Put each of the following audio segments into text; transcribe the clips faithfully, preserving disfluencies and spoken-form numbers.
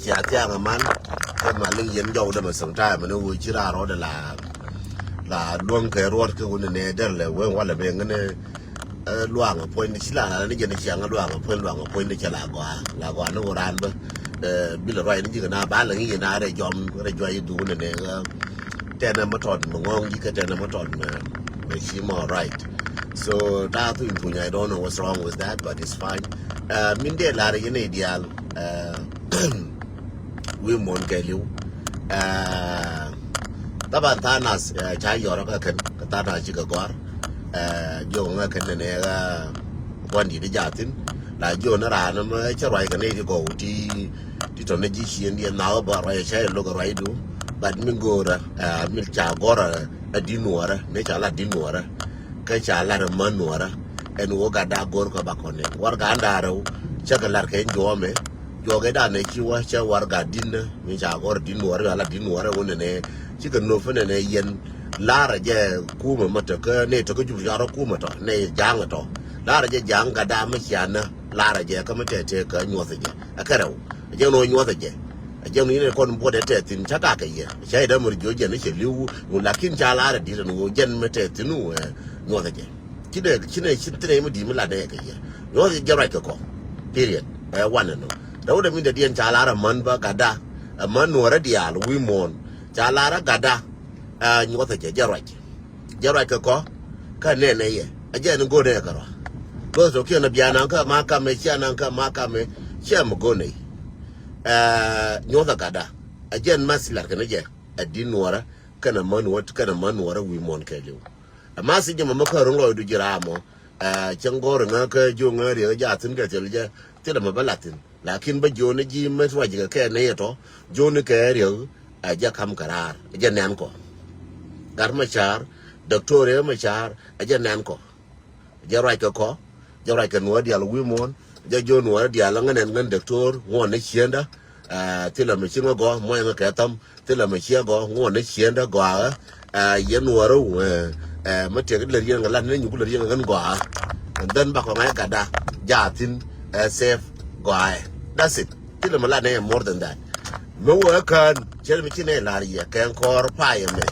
Cia thiaŋ aman. Kɛ ma liŋ yɛn jɔw dämɛ sometime ni wee ci raar rɔɔdɛ la, la luäŋ kɛ ruɔt kɛ wun ni nɛ dɛr lɛ wee walɛ bɛ ŋäni. Luaŋ a puɔ̱ny ni ci la la ni jɛn ciaŋ luaŋ a puɔ̱ny, luaŋ a puɔ̱ny ni cɛ la gɔaa, la gɔaa ni wun raan bä. Bilɛ ruac ni ji̱ kɛ na ba lɛ ŋi̱i̱ na rɛ jɔm rɛ juac i̱ duun ni nɛ. Tɛnɛ mi tɔt mi ŋɔŋ ji̱ kɛ tɛnɛ mi tɔt mi, mi ci mɔ right. So ta̱a̱ thuny thuny, I don't know what's wrong with that, but it's fine. Min dee lar yɛn i̱ diaal. Wi̱i̱ muɔ̱n kɛɛliw. Taban tha̱a̱ nath ca yɔrɔ kä kɛn kɛ tha̱a̱ nath cikɛ gɔ̱a̱r. Jiök ŋä kɛn nɛnɛ ɣä buɔ̱n di̱t i̱ jathin. La jiök ni raan mɛ cä ruac kɛ nɛy ti gɔw ti, ti tɔ̱ ni ji̱ ciëŋ diɛn nhawä bä ruac ca i̱ lo̱k ruacdu. But mi go̱o̱rä mi ca gɔ̱rä a di̱t nuɔ̱ɔ̱rä, ni ca lat di̱t nuɔ̱ɔ̱rä. Kä ca lat a män nuɔ̱ɔ̱rä. Ɛn ɣöö gat da go̱o̱r kɛ bakɔn nɛ warɛga anda rɛw. Cä kɛ lat kɛ juɔmɛ. Juɔk ɛ danɛ ci wä cɛ warɛga di̱n mi ca gɔr di̱n nuɔrɛ ala di̱n nuɔrɛ wä nɛnɛ. Cikɛ nop nɛnɛ yɛn. Larɛ jɛ kumɛ mɛ tɛ kä nɛ tɛ kä jup ca rɔ kumɛ tɔ nɛ ja̱a̱ŋ tɔ. Larɛ jɛ ja̱a̱ŋ gat da mi cia nä. Larɛ jɛ kä mi tɛ tɛ kä nyuɔth jɛ ɛ kɛ rɛw. Ɛ jɛ nɔ nyuɔth jɛ. Ɛ jɛ nɔ yɛn kɔn buɔt ɛ tɛ thi̱n cä kakɛ yɛ cä yɛ dämɛ rɛ jiɔ jɛ ni cɛ li̱w. Lakin ca larɛ di̱t ɛn wä jɛn mi tɛ thi̱n wä nyuɔth jɛ. Ci dee ci ne ci thin mi di̱i̱t mi lat nɛ kɛ yɛ. Nyuɔth jɛ ruac kɛ kɔ. Period. Ɛ wan ɛnɔ. Dawudɛ min dee diɛn ca lar ɛ män bä gatda. Ɛ män nuɔrɛ diaal wi̱i̱ muɔ̱ɔ̱n ca lar ɛ gatda. Ɛ nyuɔth jɛ jɛ ruac. Jɛ ruac kɛ kɔ. Kä nɛnɛ yɛ ɛ jɛ ni go̱o̱nɛ kɛ rɔ. Go̱o̱n tɔ kiɛn ɛ bia naŋ kä ma kamɛ cia naŋ kä ma kamɛ. Cia mi go̱o̱nɛ. Ɛ nyuɔth ɛ gatda. Ɛ jɛ ni ma si lar kɛ ni jɛ. Ɛ di̱t nuɔrɛ. Kɛnɛ män wät kɛnɛ män nuɔrɛ wi̱i̱ muɔ̱ɔ̱n kɛɛliw. Ɛ ma si jɛ mɛ mɛ kä ro̱ŋ lɔcdu ji̱ raamɔ. Ɛ cäŋ gɔ̱r ŋä kä jiö ŋä riek jɛ a thi̱n kɛ thil jɛ thilɛ mɛ bä lath thi̱n. Lakin bä jiöni ji̱ mɛ tuac kɛ kɛ nɛ yɛ tɔ jiöni kɛ riek. Ɛ jɛ ka̱m kɛ raar ɛ jɛ nɛn kɔ. Gat mɛ ca̱r. Dɔktoria mɛ ca̱r ɛ jɛ nɛn kɔ. Jɛ ruac kɛ kɔ. Jɛ ruac kɛ nuɔ̱ɔ̱r diaal wi̱i̱ muɔ̱ɔ̱n. Jɛ jiö nuɔ̱ɔ̱r diaal ŋä nɛn ŋän dɔktor ŋuɔ̱n ni ciëndä. Thilɛ mɛ ci ŋä gɔ̱ muɔ̱c ŋä kɛ thäm. Thilɛ mɛ ciɛ gɔ̱ ŋuɔ̱n ni ciëndä gɔaaä. Yɛn nuɔ̱ɔ̱r ɛ wee. Mɛ tiɛk lɛ riɛn ŋä lat ni nyuku lɛ riɛn ŋä ŋän gɔaaä. And then bakɔ ŋa̱c gatda. Jaa thi̱n. Safe. Gɔaaɛ. That's it. Thilɛ mɛ lat ni more than that. Mi wee kään cɛ mi ci nɛ lar yɛ kɛn kɔr payɛ mɛ.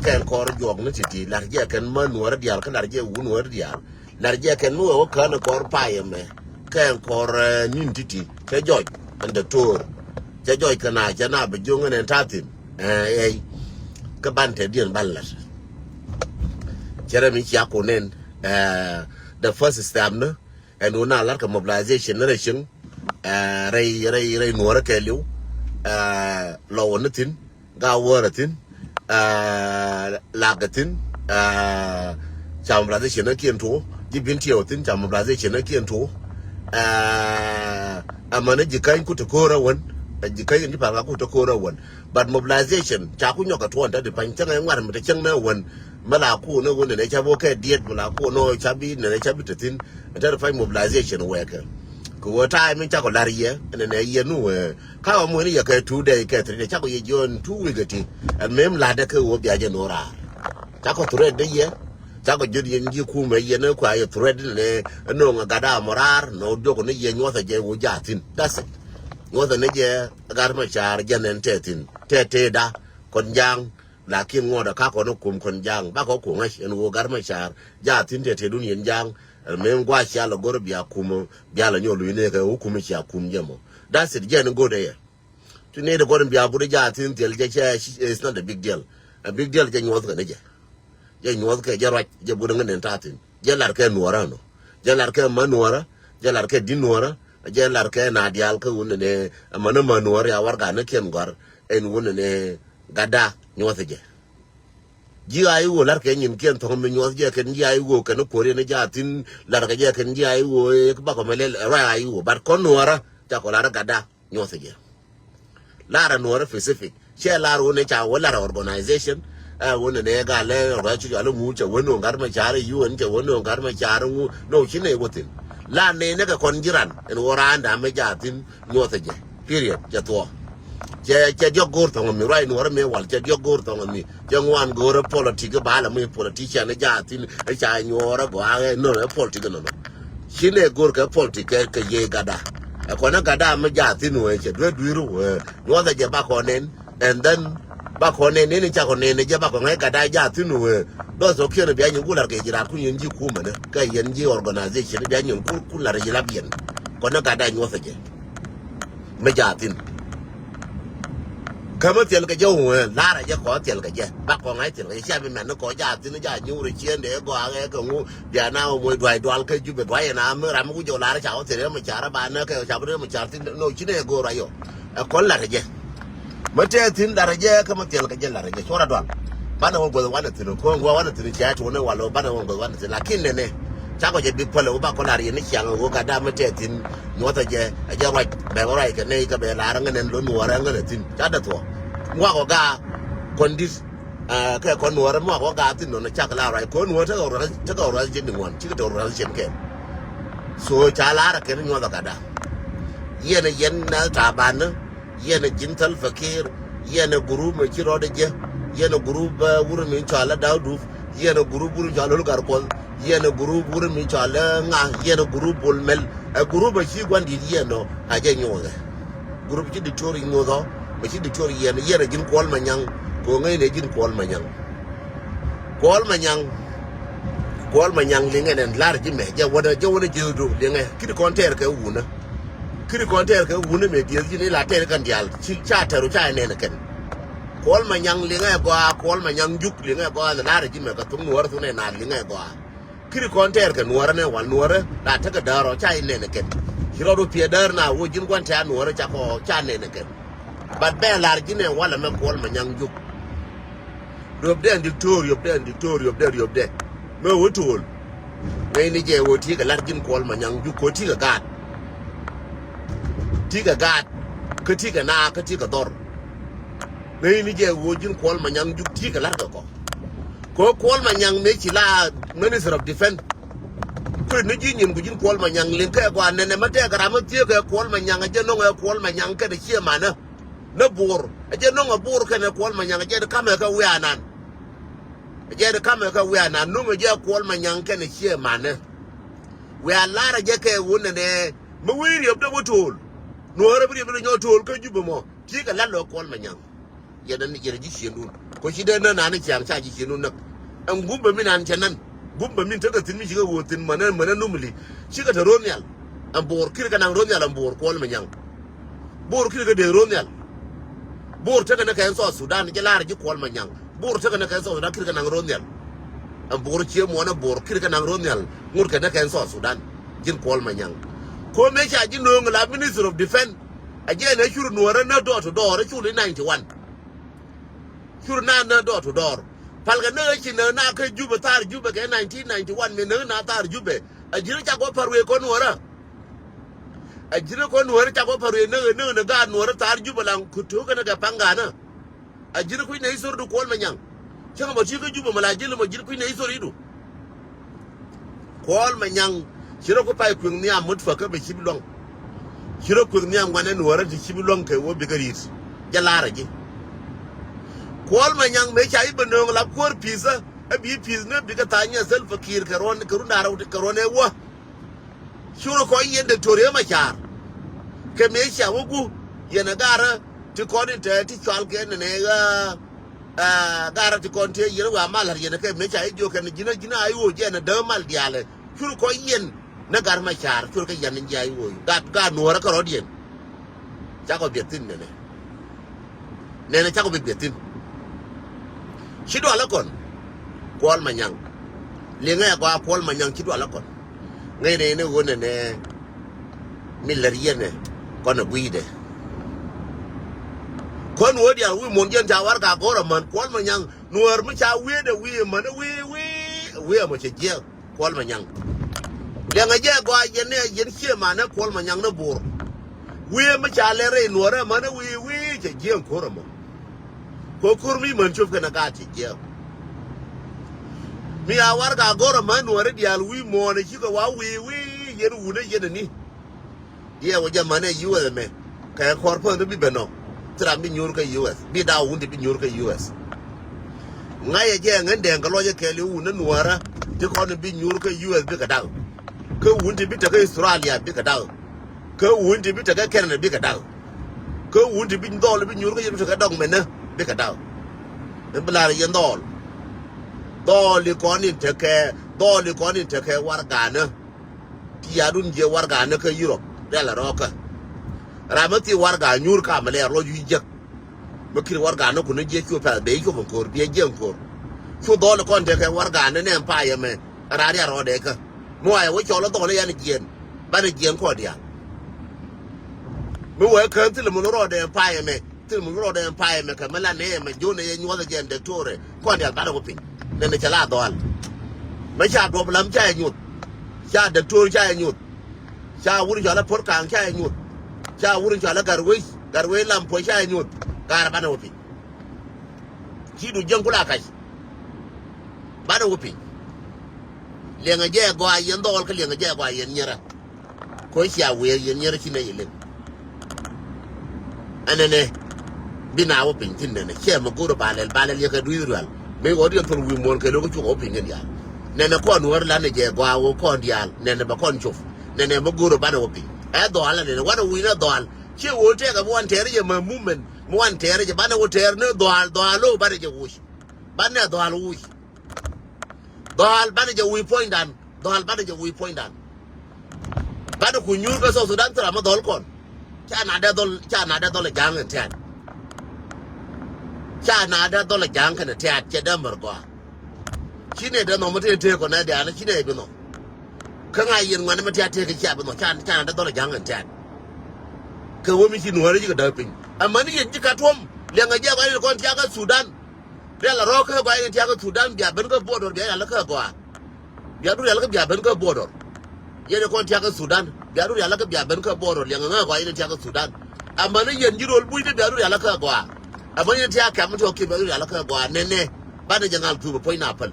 Kɛn kɔr juɔk ni ti̱ti̱ lar jɛ kɛn ma nuɔrɛ diaal kä lar jɛ wun nuɔrɛ diaal. Lar jɛ kɛn mi wee wä kään kɔr payɛ mɛ. Kɛn kɔr nin ti̱ti̱ cɛ jɔc ɛn dɔktor. Cɛ jɔc kɛ na cɛ na bi jo̱ŋ ɛn ɛn ta̱thi̱n. Ɛy kä ban tɛ diɛn ban lat. Cɛ rɛ mi cia kun ɛn the first step ni. Ɛn wun na lar kɛ mobilization ni rɛ cieŋ. Rɛy rɛy rɛy nuɔrɛ kɛɛliw. Lɔ wä ni thi̱n. Ga wäärä thi̱n. Lakɛ thi̱n. Ca mobilization ni kiɛn tuɔ ji̱ bin tiɛw thi̱n ca mobilization ni kiɛn tuɔ. Ɛmɛn ji̱ käny ku te ko̱o̱rä wän. Ji̱ käny ji̱ pal ka ku te ko̱o̱rä wän. But mobilization ca ku nyɔk kɛ tuɔɔn te di pa̱ny cäŋ ɛ ŋuar mi te cäŋ ni wän. Mi la ku ni wän nɛ ca bä kɛ diet mi la ku ni ca bi nɛ ca bi te thi̱n. Te di pa̱ny mobilization wɛɛkɛ. Kɛ wä ta̱a̱ mi ca kɔ la̱r yɛ nɛ nɛ yɛ nu wɛ. Ka wä mueni yɛ kɛ two day kɛ three day ca kɔ yɛ jiɔn two week ti. Ɛn mem ladɛ kɛ wä bia jɛ no raar. Ca kɔ threat de yɛ. Ca kɔ jot yɛn ji̱ kumɛ yɛn kua yɛ threat ni nɛ. Ɛn noŋ gatda mɔ raar nɔ diɔk ni yɛ nyuɔthɛ jɛ wä jaa thi̱n. That's it. Nyuɔthɛ ni jɛ gat mɛ ca̱r jɛ nɛn tɛ thi̱n tɛ tɛ da. Kɔn ja̱a̱ŋ. Lakin ŋuɔ̱t ɛ ka kɔn kum kɔn ja̱a̱ŋ bakɔ ku ŋäc ɛn wä gat mɛ ca̱r. Jaa thi̱n tɛ tɛ dun yɛn ja̱a̱ŋ. Ɛn mem gua cia lɛ go̱r bia kum bia lɛ nyɔl wi̱i̱ ni kɛ wä kum cia kum jɛ mɔ. That's it jɛ ni go̱r dɛ yɛ. Ti ni de kɔn bia buri jaa thi̱n thiɛl jɛ cɛ. It's not a big deal. A big deal jɛ nyuɔth kɛ ni jɛ. Jɛ nyuɔth kɛ jɛ ruac jɛ buri ŋä nen ta̱thi̱n jɛ lar kɛ nuɔrä nɔ. Jɛ lar kɛ ma nuɔrä. Jɛ lar kɛ di nuɔrä. Jɛ lar kɛ na diaal kä wun ni ɛmɛ ni ma nuɔrä ya warɛga ni kiɛn gɔ̱a̱r. Ɛn wun ni gatda nyuɔth jɛ. Ji̱ a i̱ wä lar kɛ nyin kiɛn thɔŋ mi nyuɔth jɛ kɛn ji̱ a i̱ wä kɛn kuɔr yɛn jaa thi̱n. Lar kɛ jɛ kɛn ji̱ a i̱ wä ɛ bakɔ mɛ lɛl ruac a i̱ wä bat kɔn nuɔrä. Ca kɔ lar gatda. Nyuɔth jɛ. Lar a nuɔrɛ specific cɛ lar wä ni ca wä lar organization. Ɛ wä ni ni gal lɛ organization alɛ ŋu cɛ wä ni ŋar mɛ car UN cɛ wä ni ŋar mɛ car ŋu. No ci ni wä thin. Lar ni ni kɛ kɔn jiran ɛn wä raan da mɛ jaa thin. Nyuɔth jɛ. Period. Cɛ thuɔ. Cɛ cɛ diɔk go̱o̱r thɔŋ mi ruac nuɔrɛ mi wal cɛ diɔk go̱o̱r thɔŋ mi. Cɛ ŋuan go̱o̱r politic ba la mi politician jaa thin. Ca nyuɔrɛ gɔaa nɔ politic nɔ nɔ. Ci nɛ go̱r kɛ politik kɛ kɛ yee gatda. Ɛ kɔn ɛ gatda mi jaa thi̱n wee cɛ duee dui̱r wee nyuɔthɛ jɛ bakɔ nɛn. And then bakɔ nɛn nɛn cakɔ nɛn jɛ bakɔ ŋäc gatda jaa thi̱n wee. Dɔth ɔ kiɛn bia nyin ku lar kɛ ji̱ raar ku nyin ji̱ kumänä kɛ yɛn ji̱ organization bia nyin ku ku lar ji̱ lap yɛn. Kɔn ɛ gatda nyuɔthɛ jɛ mi jaa thi̱n. Kä mi thil kɛ jɛ wee lar ɛ jɛ kɔ thil kɛ jɛ bakɔ ŋa̱c thil kɛ jɛ cia bi mɛn ni kɔ jaa thi̱n jaa nyiw rɛ cieen dee gɔaa kɛ kɛ ŋu. Bia na wä moc duay dual kä Jubɛ duay ɛn a mi ram mi wi̱c jɛ wä lar ca wä thil rɛ mi car ɛ ba nä kɛ ca bi rɛ mi car thi̱n nɔ ci nɛ go̱o̱r ayɔ. Ɛ kɔn lar ɛ jɛ mi tɛɛ thi̱n lar ɛ jɛ kä mi thil kɛ jɛ lar ɛ jɛ cuɔr a dual. Banɛ wä guäth wanɛ thi̱n ko̱o̱ŋ wä wanɛ thi̱n cia tuɔnɛ wal wä banɛ wä guäth wanɛ thi̱n lakin nɛnɛ. Cakɔ jɛ bik päl wä bakɔ lar yɛn ni ciaŋ wä gatda mi tɛɛ thi̱n. Nyuɔthɛ jɛ ɛ jɛ ruac bɛ wä ruac kɛ nɛy kä bɛ lar ŋä nɛn lo nuɔrɛ ŋä nɛ thi̱n ca dɛ thuɔ. Ŋuakɔ gaa kɔn di̱t. Kɛ kɔn nuɔrɛ muak wä gaa thi̱n nɔnɔ cak la ruac kɔn nuɔrɛ tekɛ ruac tekɛ ruac cin di ŋuan cikɛ tekɛ ruac cin kɛn. So ca lar kɛn nyuɔth ɛ gatda. Yɛn ɛ yɛn na tabanä. Yɛn ɛ ji̱n thäl fakir. Yɛn ɛ gurup mɛ ci rɔɔdɛ jɛ. Yɛn ɛ gurup wur mi cɔal la daw dup. Yɛn ɛ gurup wur mi cɔal la lukar kuɔth. Yɛn ɛ gurup wur mi cɔal la ŋa yɛn ɛ gurup bol mɛl. Ɛ gurup ɛ ci gua̱n di̱t yɛn nɔ a jɛ nyuɔthɛ. Gurup ci diktor i̱ nyuɔthɔ mɛ ci diktor yɛn yɛn ɛ ji̱n kuɔl ma nyaŋ. Kɛ ɣöö ŋäcnɛ ji̱n kuɔl ma nyaŋ. Kuɔl ma nyaŋ. Kuɔl ma nyaŋ liŋɛ nɛn lar ji̱ mɛ jɛ wädä jɛ wädä ji̱ du liŋɛ ki̱n kɔn tɛɛr kɛ wunä. Ki̱n kɔn tɛɛr kɛ wunä mɛ dieth ji̱n ila tɛɛr kɛn diaal ci ca tɛru ca nɛn kɛn. Kuɔl ma nyaŋ liŋɛ gɔaa kuɔl ma nyaŋ juk liŋɛ gɔaa ni lar ji̱ mɛ kɛ thuk nuɔr thunɛ na liŋɛ gɔaa. Ki̱n kɔn tɛɛr kɛ nuɔrä nɛ wal nuɔrä la tekɛ däär ɔ ca inɛn kɛn. Ci rɔɔd wä piɛ däär na wä ji̱n gua̱n tɛ̈r nuɔrä ca kɔ ca nɛn kɛn. But bɛ lar ji̱n ɛ walɛ mɛ kuɔl ma nyaŋ juk. Riöpdɛ ɛn diktor riöpdɛ ɛn diktor riöpdɛ riöpdɛ. Mɛ wä to̱o̱l. Ŋäcni jɛ wä ti̱i̱ kɛ lar ji̱n kuɔl ma nyaŋ juk kɔ ti̱i̱ kɛ gaat. Ti̱i̱ kɛ gaat kä ti̱i̱ kɛ naak kä ti̱i̱ kɛ dhɔr. Ŋäcni jɛ wä ji̱n kuɔl ma nyaŋ juk ti̱i̱ kɛ lar kɛ kɔ. Kɛ kuɔl ma nyaŋ mëë ci la Minister of Defense. Kui̱ ni ji̱ nyin ku ji̱n kuɔl ma nyaŋ liŋ kɛ gɔaa nɛnɛ ma tɛɛk ram mi thiee kɛ kuɔl ma nyaŋ a jɛ no̱ŋ ɛ kuɔl ma nyaŋ kɛnɛ ciɛ manä. Ni buur a jɛ no̱ŋ a buur kɛnɛ kuɔl ma nyaŋ a jɛ di kamɛ kɛ wiaa nan. A jɛ di kamɛ kɛ wiaa nan no̱ŋ a jɛ kuɔl ma nyaŋ kɛnɛ ciɛ manä. Wiaa lar a jɛ kɛ wun nɛnɛ mi wi̱i̱ riɛp dee wä to̱o̱l. Nuɔ̱ɔ̱rä bi riɛp dee nyɔ to̱o̱l kä Jubɛ mɔ ti̱i̱ kɛ lat lɔ kuɔl ma nyaŋ. Yɛn ɛn yɛn ji̱ ciëndun kɔ ci dee nän an ciaŋ ca ji̱ ciëndun näk. Ɛn gumbä min an cɛ nän gumbä min tekɛ thi̱n mi cikɛ ɣöö thi̱n mänä mänä numli. Cikɛ te ro̱n nhial. Ɛn bo̱o̱r ki̱n kɛ naŋ ro̱n nhial ɛn bo̱o̱r kuɔl mɛ nyaŋ. Bo̱o̱r ki̱n kɛ dee ro̱n nhial. Bo̱o̱r tekɛ ni kɛ ɛn South Sudan ji̱ la̱r ji̱ kuɔl mɛ nyaŋ. Bo̱o̱r tekɛ ni kɛ ɛn South Sudan ki̱n kɛ naŋ ro̱n nhial. Ɛn bo̱o̱r cie muɔ̱nä bo̱o̱r ki̱n kɛ naŋ ro̱n nhial. Ŋut kɛ ni kɛ ɛn South Sudan ji̱n kuɔl mɛ nyaŋ. Ko̱ mëë ca ji̱ nööŋ la Ministry of Defense. A jɛ nɛ cur nuɔrä nä door to door cul i̱ ninety one. Cur na nä door to door. Palkɛ nä ci nä na kä Jubɛ thar Jubɛ kɛ nineteen ninety one mi nä na thar Jubɛ. A ji̱n ca gɔ par wee kɔn nuɔrä. A ji̱n kɔn nuɔrä ca gɔ par wee nä nä nä gaat nuɔrä thar Jubɛ la ku tuk kɛ nä kɛ paŋ ganä. A ji̱n kui̱ nɛ isor du kuɔl mɛ nyaŋ. Cäŋ mɔ ti kä Jubɛ mɛ la ji̱n mɔ ji̱n kui̱ nɛ isor idu. Kuɔl mɛ nyaŋ. Ci rɔ ku pay kueŋ nhiam mut fä kä bɛ ci bi luɔ̱ŋ. Ci rɔ kueŋ nhiam ŋuanɛ nuɔrä ti ci bi luɔ̱ŋ kɛ wä bikɛ ri̱t. Jɛ la̱rä ji̱. Kuɔl mɛ nyaŋ mëë ca i̱ bɛ nööŋ la kuäär pi̱thä. Ɛ bi pi̱th ni bikɛ tha̱a̱ŋ nyɛ Salva Kiir kɛ ruɔ̱n kɛ run da̱rä kɛ ruɔ̱n ɛ wä. Cur kɔc yɛn Diktoria Macar. Kɛ mëë cia wä gup yɛn ɛ garä ti kɔn in te ti cual kɛ nɛnɛ ɣä. Ɛ garä ti kɔn te yɛn wä mal har yɛn kɛ mëë cia i̱ jiök kɛn ji̱n ji̱n a i̱ wä jɛn ɛ däk mal diaalɛ. Cur kɔc yɛn ni gar Macar cur kɛ yɛn in jia i̱ wä gat gat nuɔrä kärɔ̱diɛn. Cakɔ biɛ thi̱n nɛnɛ. Nɛnɛ cakɔ bi biɛ thi̱n. Ci dualä kɔn. Kuɔl Manyaŋ. Liŋɛ gɔaa Kuɔl Manyaŋ ci dualä kɔn. Ŋäcnɛ in ɣöö nɛnɛ. Mi lär yɛnɛ kɔn ɛ gui̱dɛ. Kɔn wä diaal wi̱i̱ muɔ̱n jɛn ca warɛgak go̱r amäni Kuɔl Manyaŋ. Nuäär mi ca wi̱i̱dɛ wi̱i̱ amäni wi̱i̱ wi̱i̱ wi̱i̱ amɔ cɛ jiɛk. Kuɔl Manyaŋ. Liɛŋɛ jɛ gɔaa yɛn ni yɛn ciɛ manɛ Kuɔl Manyaŋ ni Bo̱o̱r. Wiee mi ca lɛ rɛy nuɔrɛ mänɛ wi̱i̱ wi̱i̱ cɛ jiɛɛŋ ko̱r ɛmɔ. Kɛ ko̱r mi män cop kɛnɛ gaat cɛ jiɛɛŋ. Mi a warɛgak go̱r ɛmän nuɔrɛ diaal wi̱i̱ muɔ̱ɔ̱n ɛ cikɛ wa wi̱i̱ wi̱i̱ yɛn wunä yɛn ɛni. Diɛɛk wä jɛ mänɛ U S ɛmɛ. Kɛ kɔr päth ni bi ben nɔ. Thil ram bi nyuur kä U S. Bi daw wun ti bi nyuur kä U S. Ŋa̱cɛ jɛ ŋän dɛɛŋ kɛ lɔcɛ kɛɛl i̱ wun ni nuäärä ti kɔn bi nyuur kä U S bikɛ da̱k. Kä wun ti bi te kä Australia bikɛ da̱k. Kä wun ti bi tekɛ kɛn ni bikɛ dak. Kä wun ti bi dhɔl bi nyuur kä yɛn bi tekɛ dɔk mɛnä bikɛ dak. Ɛn bi lar yɛn dhɔl. Dhɔl i kɔn in tekɛ, dhɔl i kɔn in tekɛ warɛganä. Ti ya̱dun jiɛ warɛganä kä Europe. Rɛl a rɔɔkä. Ram mi thi warɛga nyuur kam lɛ rɔ ju jek. Mi kir warɛganä kun jiɛ cu pɛl bɛ cu bɛ ko̱r biɛ jiɛ ko̱r. Cu dhɔl i kɔn tekɛ warɛganä nɛ payɛ mɛ. Rari a rɔɔdɛ kä. Mi wayɛ wä cɔl a dhɔl i yɛn jiɛn. Banɛ jiɛn kɔn diaal. Mi wee kään thil mun rɔɔdɛ payɛ mɛ. Thil mun rɔɔdɛ payɛ mɛ kɛ mi la nɛ mɛ jonɛ yɛ nyuɔth jɛn dɛktore. Kɔn diaal banɛ wä piny. Nɛnɛ cɛ la dhɔal. Mɛ ca duɔp lam ca yɛ nyuɔth. Ca dɛktor ca yɛ nyuɔth. Ca wur cɔal a por kaŋ ca yɛ nyuɔth. Ca wur cɔal a garwec, garwec lam puɔc ca yɛ nyuɔth. Gaar banɛ wä piny. Ci du jiäŋ kula kac. Banɛ wä piny. Liɛŋɛ jɛ gɔaa yɛn dhɔɔl kä liɛŋɛ jɛ gɔaa yɛn nyɛrä. Ko̱ cia wiee yɛn nyɛrä ci nɛ yɛ lem. Ɛnɛnɛ bi na wä piny thin nɛnɛ cɛ mɛ go̱o̱r ba lɛl ba lɛl yɛ kɛ dui̱th rual. Mëë ɣɔt yɛn thol wi̱i̱ muɔ̱ɔ̱n kɛ lo̱k cuk wä piny kɛn diaal. Nɛnɛ kɔn wär lanɛ jɛ gɔaa wä kɔn diaal nɛnɛ bɛ kɔn cop. Nɛnɛ mɛ go̱o̱r banɛ wä piny ɛ dhɔal ɛnɛnɛ wanɛ wi̱i̱ nɛ dhɔal. Ciɛ wä tɛɛk ɛ mi wan tɛɛr jɛ mɛ movement mi wan tɛɛr jɛ banɛ wä tɛɛr ni dhɔal dhɔal lo̱ banɛ jɛ wuc. Banɛ dhɔal wuc. Dhɔal banɛ jɛ wi̱i̱ puɔ̱nydan. Dhɔal banɛ jɛ wi̱i̱ puɔ̱nydan. Banɛ ku nyuur kä South Sudan thil ram mi dhɔl kɔn. Ca na dee dhɔl ca na dee dhɔl ɛ ja̱a̱ŋ kɛn tɛ̈t. Ca na dee dhɔl ɛ ja̱a̱ŋ kɛn tɛ̈t cɛ dee mär gɔaa. Ci nɛ dee nhɔm mi tëë tëë kɔn nɛ diaal ci nɛ bi nhɔm. Kä ŋa̱ yɛn ŋuɛ̈ni mi tiat tëë kɛ cia bi nhɔm ca na dee dhɔl ɛ ja̱a̱ŋ kɛn tɛ̈t. Kɛ wä mi ci nuɔ̱ɔ̱ri ci kɛ däk piny amäni yɛn ci ka tuɔ̱m. Liɛŋɛ jiɛk ɣɔn in kɔn tiakä Sudan. Rial a rɔ̱ kä gɔaa in tiakä Sudan bia ben kä border bia rial kä gɔaa. Bia du rial kä bia ben kä border. Yɛn in kɔn tiakä Sudan bia du rial kä bia ben kä border liɛŋɛ ŋä gɔaa in tiakä Sudan. Amäni yɛn ji̱ rol buc ti bia du rial kä gɔaa. Amäni yɛn tiakä kɛm ti ɔ kiɛ bia du rial kä gɔaa nɛnɛ. Banɛ jɛ ŋal thuu bɛ puɔ̱ny na päl.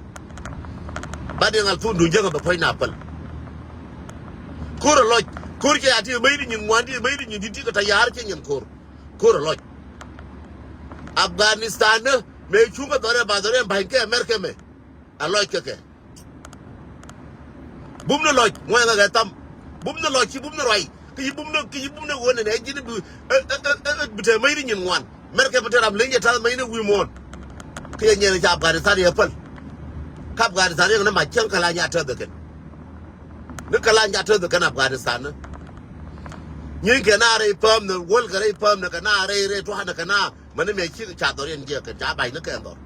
Banɛ jɛ ŋal thuu duŋ jäŋä bɛ puɔ̱ny na päl. Ko̱r a lɔc ko̱r cɛ ya ti mec di nyin ŋuan ti mec di nyin di ti kɛ tayar cɛ nyin ko̱r. Ko̱r a lɔc. Afghanistan ni mëë cuŋ kɛ dhɔrɛ ba dhɔrɛ ba̱ny kɛ America mɛ. A lɔc kɛ kɛ. Bum ni lɔc ŋuɛn kɛ kɛ tham. Bum ni lɔc ci bum ni ruay. Ki ci bum ni ki ci bum ni wen ni nɛ ji̱n bi bi tɛ mec ni nyin ŋuan. America bi tɛ ram leny jɛ tath mec ni wi̱i̱ muɔ̱ɔ̱n. Ki yɛ nyɛn ca Afghanistan yɛ päl. Ka Afghanistan yɛ ni ma cäŋ kɛ la nya täth kɛn. Ni kɛ la nya täth kɛn Afghanistan ni. Nyin kɛ na rɛy päm ni wäl kɛ rɛy päm ni kɛ na rɛy rɛy tua̱a̱n ni kɛ na. Mäni mëë ci ca dhɔr yɛn jiɛk kɛn ca ba̱ny ni kɛn dhɔr.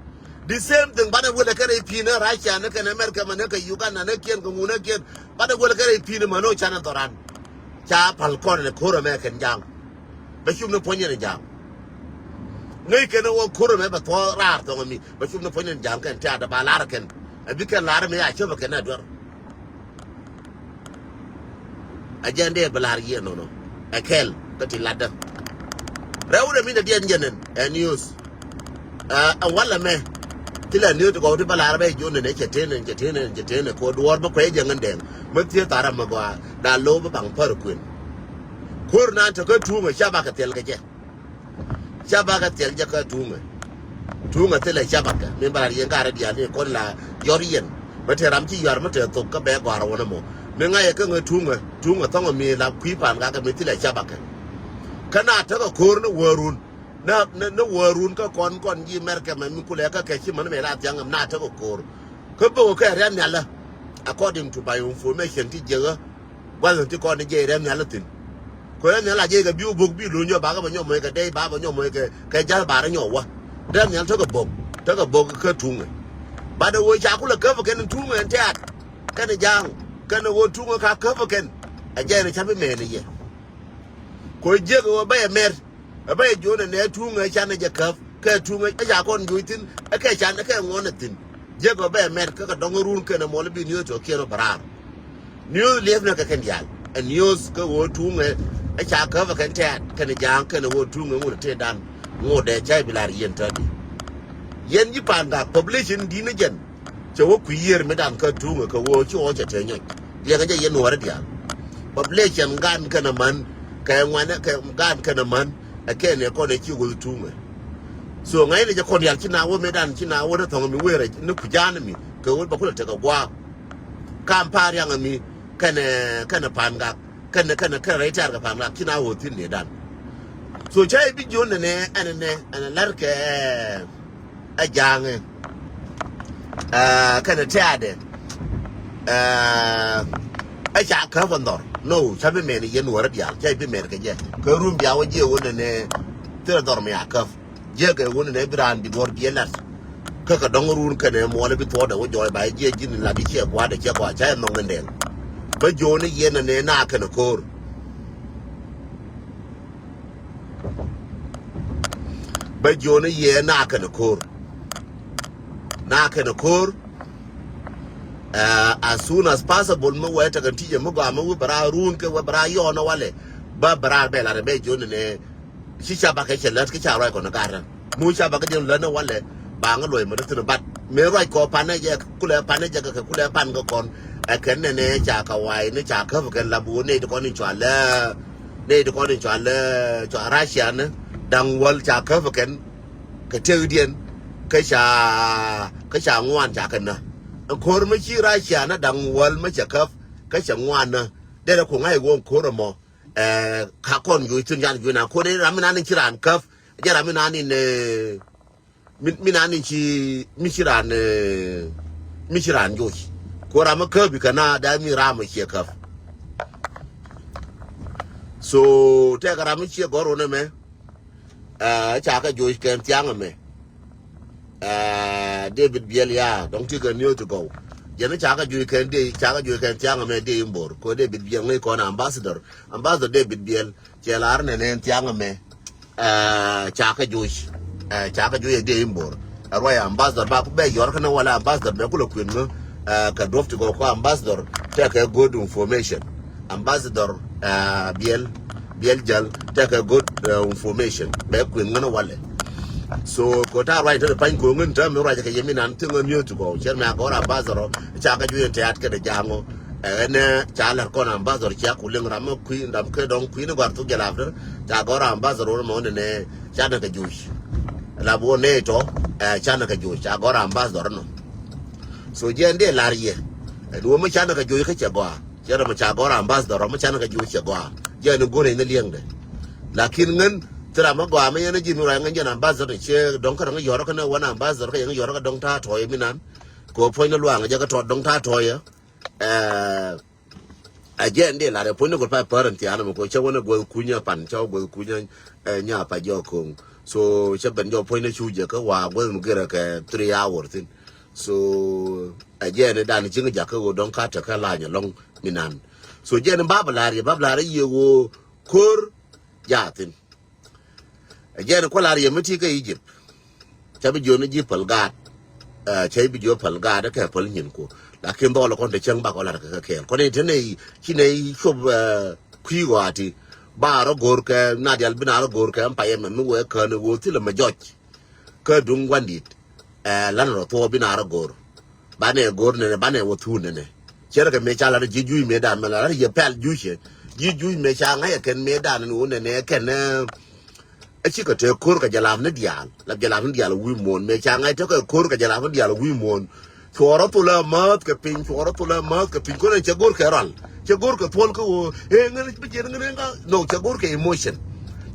The same thing banɛ wälɛ kɛn i̱ pi̱n ni Russia ni kɛn America mäni kɛ Uganda ni kiɛn kɛ ŋun ni kiɛn. Banɛ wälɛ kɛn i̱ pi̱n ni mäni canɛ dhɔran. Ca pal kɔn ni ko̱r ɛmɛ kɛn ja̱a̱ŋ. Bɛ cup ni puɔ̱ny yɛn ja̱a̱ŋ. Ŋäc kɛn wä ko̱r ɛmɛ bɛ thuɔ̱ɔ̱ raar thɔŋ ɛmi bɛ cup ni puɔ̱ny yɛn ja̱a̱ŋ kɛn tɛ̈t ɛ ba lar kɛn. Ɛ bi kɛn lar ɛmɛ a cäpɛ kɛn ɛ duer. A jɛn dee bi lar yiëë nɔnɔ. Ɛ kɛl kä ti latdä. Rɛw rɛ mi dɛ diɛn jɛn ɛn ɛ news. Ɛ walɛ mɛ. Ti lɛ news ti gɔw ti bä lar bɛ jion nɛ cɛ ten ɛn cɛ ten ɛn cɛ ten ɛ ko duɔɔr bä kuɛ jɛ ŋän dɛŋ. Mä thiee thar amä gɔaa da lo̱w bä baŋ pär kuën. Kuäär nan te kä tuuŋ ɛ ca bakɛ thil kɛ jɛ. Ca bakɛ thil jɛ kä tuuŋɛ. Tuuŋɛ thilɛ ca bakɛ min ba lar yɛn garɛ diaal ni kɔn la yɔr yɛn. Bä te ram ci yɔar mi te thok kä bɛ gɔar wä ni mɔ. Mi ŋa̱cɛ kä ŋä tuuŋɛ tuuŋɛ thɔŋɛ mi la kui̱ pan gakɛ mi thilɛ ca bakɛ. Kä na tekɛ ko̱r ni wäärun. Ni ni ni wäärun kä kɔn kɔn ji̱ Mɛrkɛ mɛ mi kulɛ kä kɛ ci män mi la thiaŋ na tekɛ ko̱r. Kä bok kɛ rian nhialä. According to my information ti jiäkä. Gua̱th in ti kɔn ni jɛ rɛm nhial ithin. Kɛ rɛm nhial a jɛ kɛ biu bok bi luny jɔ bakɛ bɛ nyɔ mɔc kɛ dɛy ba bɛ nyɔ mɔc kɛ kɛ ja̱l barɛ nyɔ wä. Rɛm nhial tekɛ bok tekɛ bok kä tuŋɛ. Bat ɛ wee ca kulɛ käp kɛn tuŋɛ ɛn tɛ̈t. Kɛn ja̱a̱ŋ kɛn ɛ wee tuŋɛ ka käp kɛn. Ɛ jɛ ni ca bi mɛn ɛ yɛ. Kɛ jiäk ɛ wee bä yɛ mɛr. Ɛ bä yɛ jiön ɛ nɛ tuŋɛ canɛ jɛ käp. Kɛ tuŋɛ ɛ ca kɔn juɔc thi̱n ɛ kɛ can ɛ kɛ ŋuɔ̱n ɛ thi̱n. Jiäk ɛ bä yɛ mɛr kä kɛ dɔ̱ŋ run kɛn ɛ muɔl bi niöth tɔ kiɛn ɛ bɛ raar. Niöth liep nɛ kɛ kɛn diaal ɛ niöth kä ɣöö tuŋɛ ɛ ca käp ɛ kɛn tɛ̈t kɛn ja̱a̱ŋ kɛn ɛ ɣöö tuŋɛ ŋun ɛ tëëdan. Ŋot dee ca i̱ bi la̱r yɛn tätdi. Yɛn ji̱ pa̱a̱n gak population di̱t ni jɛn. Cɛ wä kui̱ yiër mi dan kä tuŋɛ kɛ ɣöö ci ɣɔw cɛ te nyɔc. Liɛŋɛ jɛ yɛn nuɔɔri diaal. Population gan kɛn ɛ män kɛ ŋuanɛ kɛ gan kɛn ɛ män. Ɛ kɛn ɛ kɔn ɛ ci wä tuŋɛ. So ŋa̱cnɛ jɛ kɔn diaal ci na wä mi dan ci na wä ni thɔŋ mi wëërɛ ni kui̱ ja̱a̱n mi kɛ ɣöö bɛ kulɛ tekɛ gua̱a̱k. Kam pa̱a̱r yaŋ mi kɛnɛ kɛnɛ pa̱a̱n gak. Kɛnɛ kɛnɛ kɛnɛ rɛy tɛ̈r kɛ pa̱a̱m la ki̱n a ɣöö thi̱n ni dan. So cä i̱ bi jiön nɛnɛ ɛn nɛ ɛn lɛr kɛ ɛ ja̱a̱ŋɛ. Ɛ kɛnɛ tɛ̈dɛ ɛ ca käp ɛn dhɔr. No, cä bi mɛn yɛn wärä diaal, cä i̱ bi mɛn kɛ jɛ kɛ rum bia wä jiɛ wä nɛnɛ thilɛ dhɔr mi a käp. Jiäkɛ wun nɛ bi raan bi duɔ̱r biɛ lat. Kä kɛ dɔ̱ŋ run kɛnɛ muɔlɛ bi thuɔɔdɛ wä jɔɔc ba jiɛ ji̱n lat i̱ ciɛ gua̱a̱dɛ ciɛ gɔaa ca jɛ nhɔŋ in dɛŋ. Bä jo̱o̱n i̱ yɛn nɛ na kɛnɛ ko̱o̱r. Bä jo̱o̱n i̱ yɛn na kɛnɛ ko̱o̱r. Na kɛnɛ ko̱o̱r. Ɛ, as soon as possible mi wee tekɛ ti̱cɛ mi gɔaa mi wi̱i̱ bɛ raa run kɛ wee bɛ raa yɔɔn ɛ walɛ. Bä bɛ raa bɛ lat ɛ bɛ jo̱o̱n nɛ. Ci ca bakɛ cɛ lät kä ca ruac kɔn ɛ gat rä. Mu ca bakɛ jɛ lät ni walɛ. Ba ŋä luɔc mɛ ri thi̱n bat mëë ruac kɔ panɛ jɛ kulɛ panɛ jɛ kɛ kulɛ pan kɛ kɔn. Ɛ kɛn nɛnɛ ca kɛ wa̱i̱ ni ca käp kɛn la bi wä nɛy ti kɔn in cua lɛ. Nɛy ti kɔn in cua lɛ cua Russia ni da̱ŋ wäl ca käp kɛn. Kɛ tëkdiɛn kä ca kä ca ŋuan ca kɛ nä. Ɛn ko̱r mi ci Russia ni da̱ŋ wäl mi cɛ käp kä cɛ ŋuan nä. Derɛ ku ŋa̱c ɣöö ko̱r ɛmɔ. Ɛ, ka kɔn juɔc thi̱n yan juɔc na ko̱n in ram mi nan in ci raan käp. Jɛ ram mi nan in, ɛ, mi, mi nan in ci, mi ci raan, ɛ, mi ci raan juɔc. Ko̱ ram mi käp ikä na da mi ram mi ciɛ käp. So tɛk ram mi ciɛ gɔr wun ɛmɛ. Ɛ, ca kɛ juɔc kɛn thiaŋ ɛmɛ. Ɛ, David Biel ya dɔŋ ti kɛ niw ti gɔw. Jɛn ca kɛ juɔc kɛn dee ca kɛ juɔc kɛn thiaŋ ɛmɛ dee in bor ko David Biel ŋäc kɔn ambassador. Ambassador David Biel cɛ lar nɛ nɛn thiaŋ ɛmɛ. Ɛ, ca kɛ juɔc. Ɛ, ca kɛ juɔc ɛ dee in bor. Ɛ ruac ambassador ba ku bɛ yɔr kɛn wala ambassador bɛ kulɛ kuën ŋä. Ɛ, kɛ duɔp ti gɔw ko ambassador tɛkɛ good information. Ambassador, ɛ, Biel Biel jäl tɛkɛ good, ɛ, information bɛ kuën ŋän walɛ. So ko ta ruac te pany ko ŋän te mi ruac kɛ yemi nan ti ŋän yö ti gɔw cɛr mi a gɔr ambassador ca kɛ juɔc in tɛat kɛ de jaŋɔ. Ɛ nɛ ca lɛr kɔn ambassador cia ku liŋ ram mi kui̱ ram kɛ dɔŋ kui̱ ni gɔr thuk jɛ lap te ca gɔr ambassador mɔ ni nɛ ca nɛ kɛ juɔc. Lap wä nɛ tɔ, ɛ, ca nɛ kɛ juɔc ca gɔr ambassador nɔ. So jɛ ndɛ lar yɛ. Ɛ duɔ mi ca nɛ kɛ juɔc kä cɛ gɔa. Cɛ rɔ mi ca gɔr ambassador rɔ mi ca nɛ kɛ juɔc cɛ gɔa. Jɛ ni go̱r in liɛŋdɛ. Lakin ŋän thira mi gɔa mi yɛn ji̱ mi ruac ŋän jɛn ambassador ni cɛ dɔŋ kä dɔŋ yɔrɔ kä ni wan ambassador kä yɛn yɔrɔ kä dɔŋ ta tɔy mi nan. Ko puɔ̱ny ni luaŋ jɛ kä tɔt dɔŋ ta tɔy. Ɛ, ɛ jɛ ndɛ lar ɛ puɔ̱ny ni gɔr pa pär in thian mi ko cɛ wä ni guäth kunyä pan cɛ wä guäth kunyä, ɛ, nya pa jɛ koŋ. So cɛ ben jɔ puɔ̱ny ni cu jɛ kä wa guäth mi gɛrɛ kɛ three hour thin. So ɛ jɛ ni dan ji̱ŋ jakä ɣöö dɔ̱ŋ ka tekä lany ɛlɔ̱ŋ mi nan. So jɛ ni bab lar yɛ bab lar yɛ ɣöö ko̱r jathin. Ɛ jɛ ni kua̱ lar yɛ mi ti kä Egypt. Ca bi jiö ni ji̱ päl gaat. Ɛ, ca bi jiö päl gaat kɛ päl nyin ku. Lakin dhɔl kɔn te cäŋ bak ɔ lar kɛ kɛ kɛɛl kɔn in te nɛ ci nɛ cop, ɛ, kui̱ ɣɔati. Ba rɔ go̱r kɛ na dial bi na rɔ go̱r kɛ ɛm payɛ mɛ mi wee kään ɣöö thilɛ mɛ jɔc. Kä duŋ gua̱ndit. Ɛ, lan rɔ thuɔɔ bi na rɔ go̱r. Banɛ go̱r nɛnɛ banɛ wä thun nɛnɛ. Cɛ rɛ kɛ mëë ca lat ji̱ juc mëë dan mɛ lat yɛ pɛl juc cɛ. Ji̱ juc mëë ca ŋa̱c ɛ kɛn mëë dan ni wä nɛnɛ kɛn, ɛ, ɛ cikɛ te ko̱r kɛ jɛ lam ni diaal. Lap jɛ lam ni diaal wi̱i̱ muɔ̱ɔ̱n mëë ca ŋa̱c te kɛ ko̱r kɛ jɛ lam ni diaal wi̱i̱ muɔ̱ɔ̱n. Cuɔɔrä thulɛ mäth kɛ piny, cuɔɔrä thulɛ mäth kɛ piny. Kɔn cɛ go̱r kɛ rɔal. Cɛ go̱r kɛ thuɔl kä ɣöö ëë ŋän bi jiɛn ŋän ŋa. No, cɛ go̱r kɛ emotion.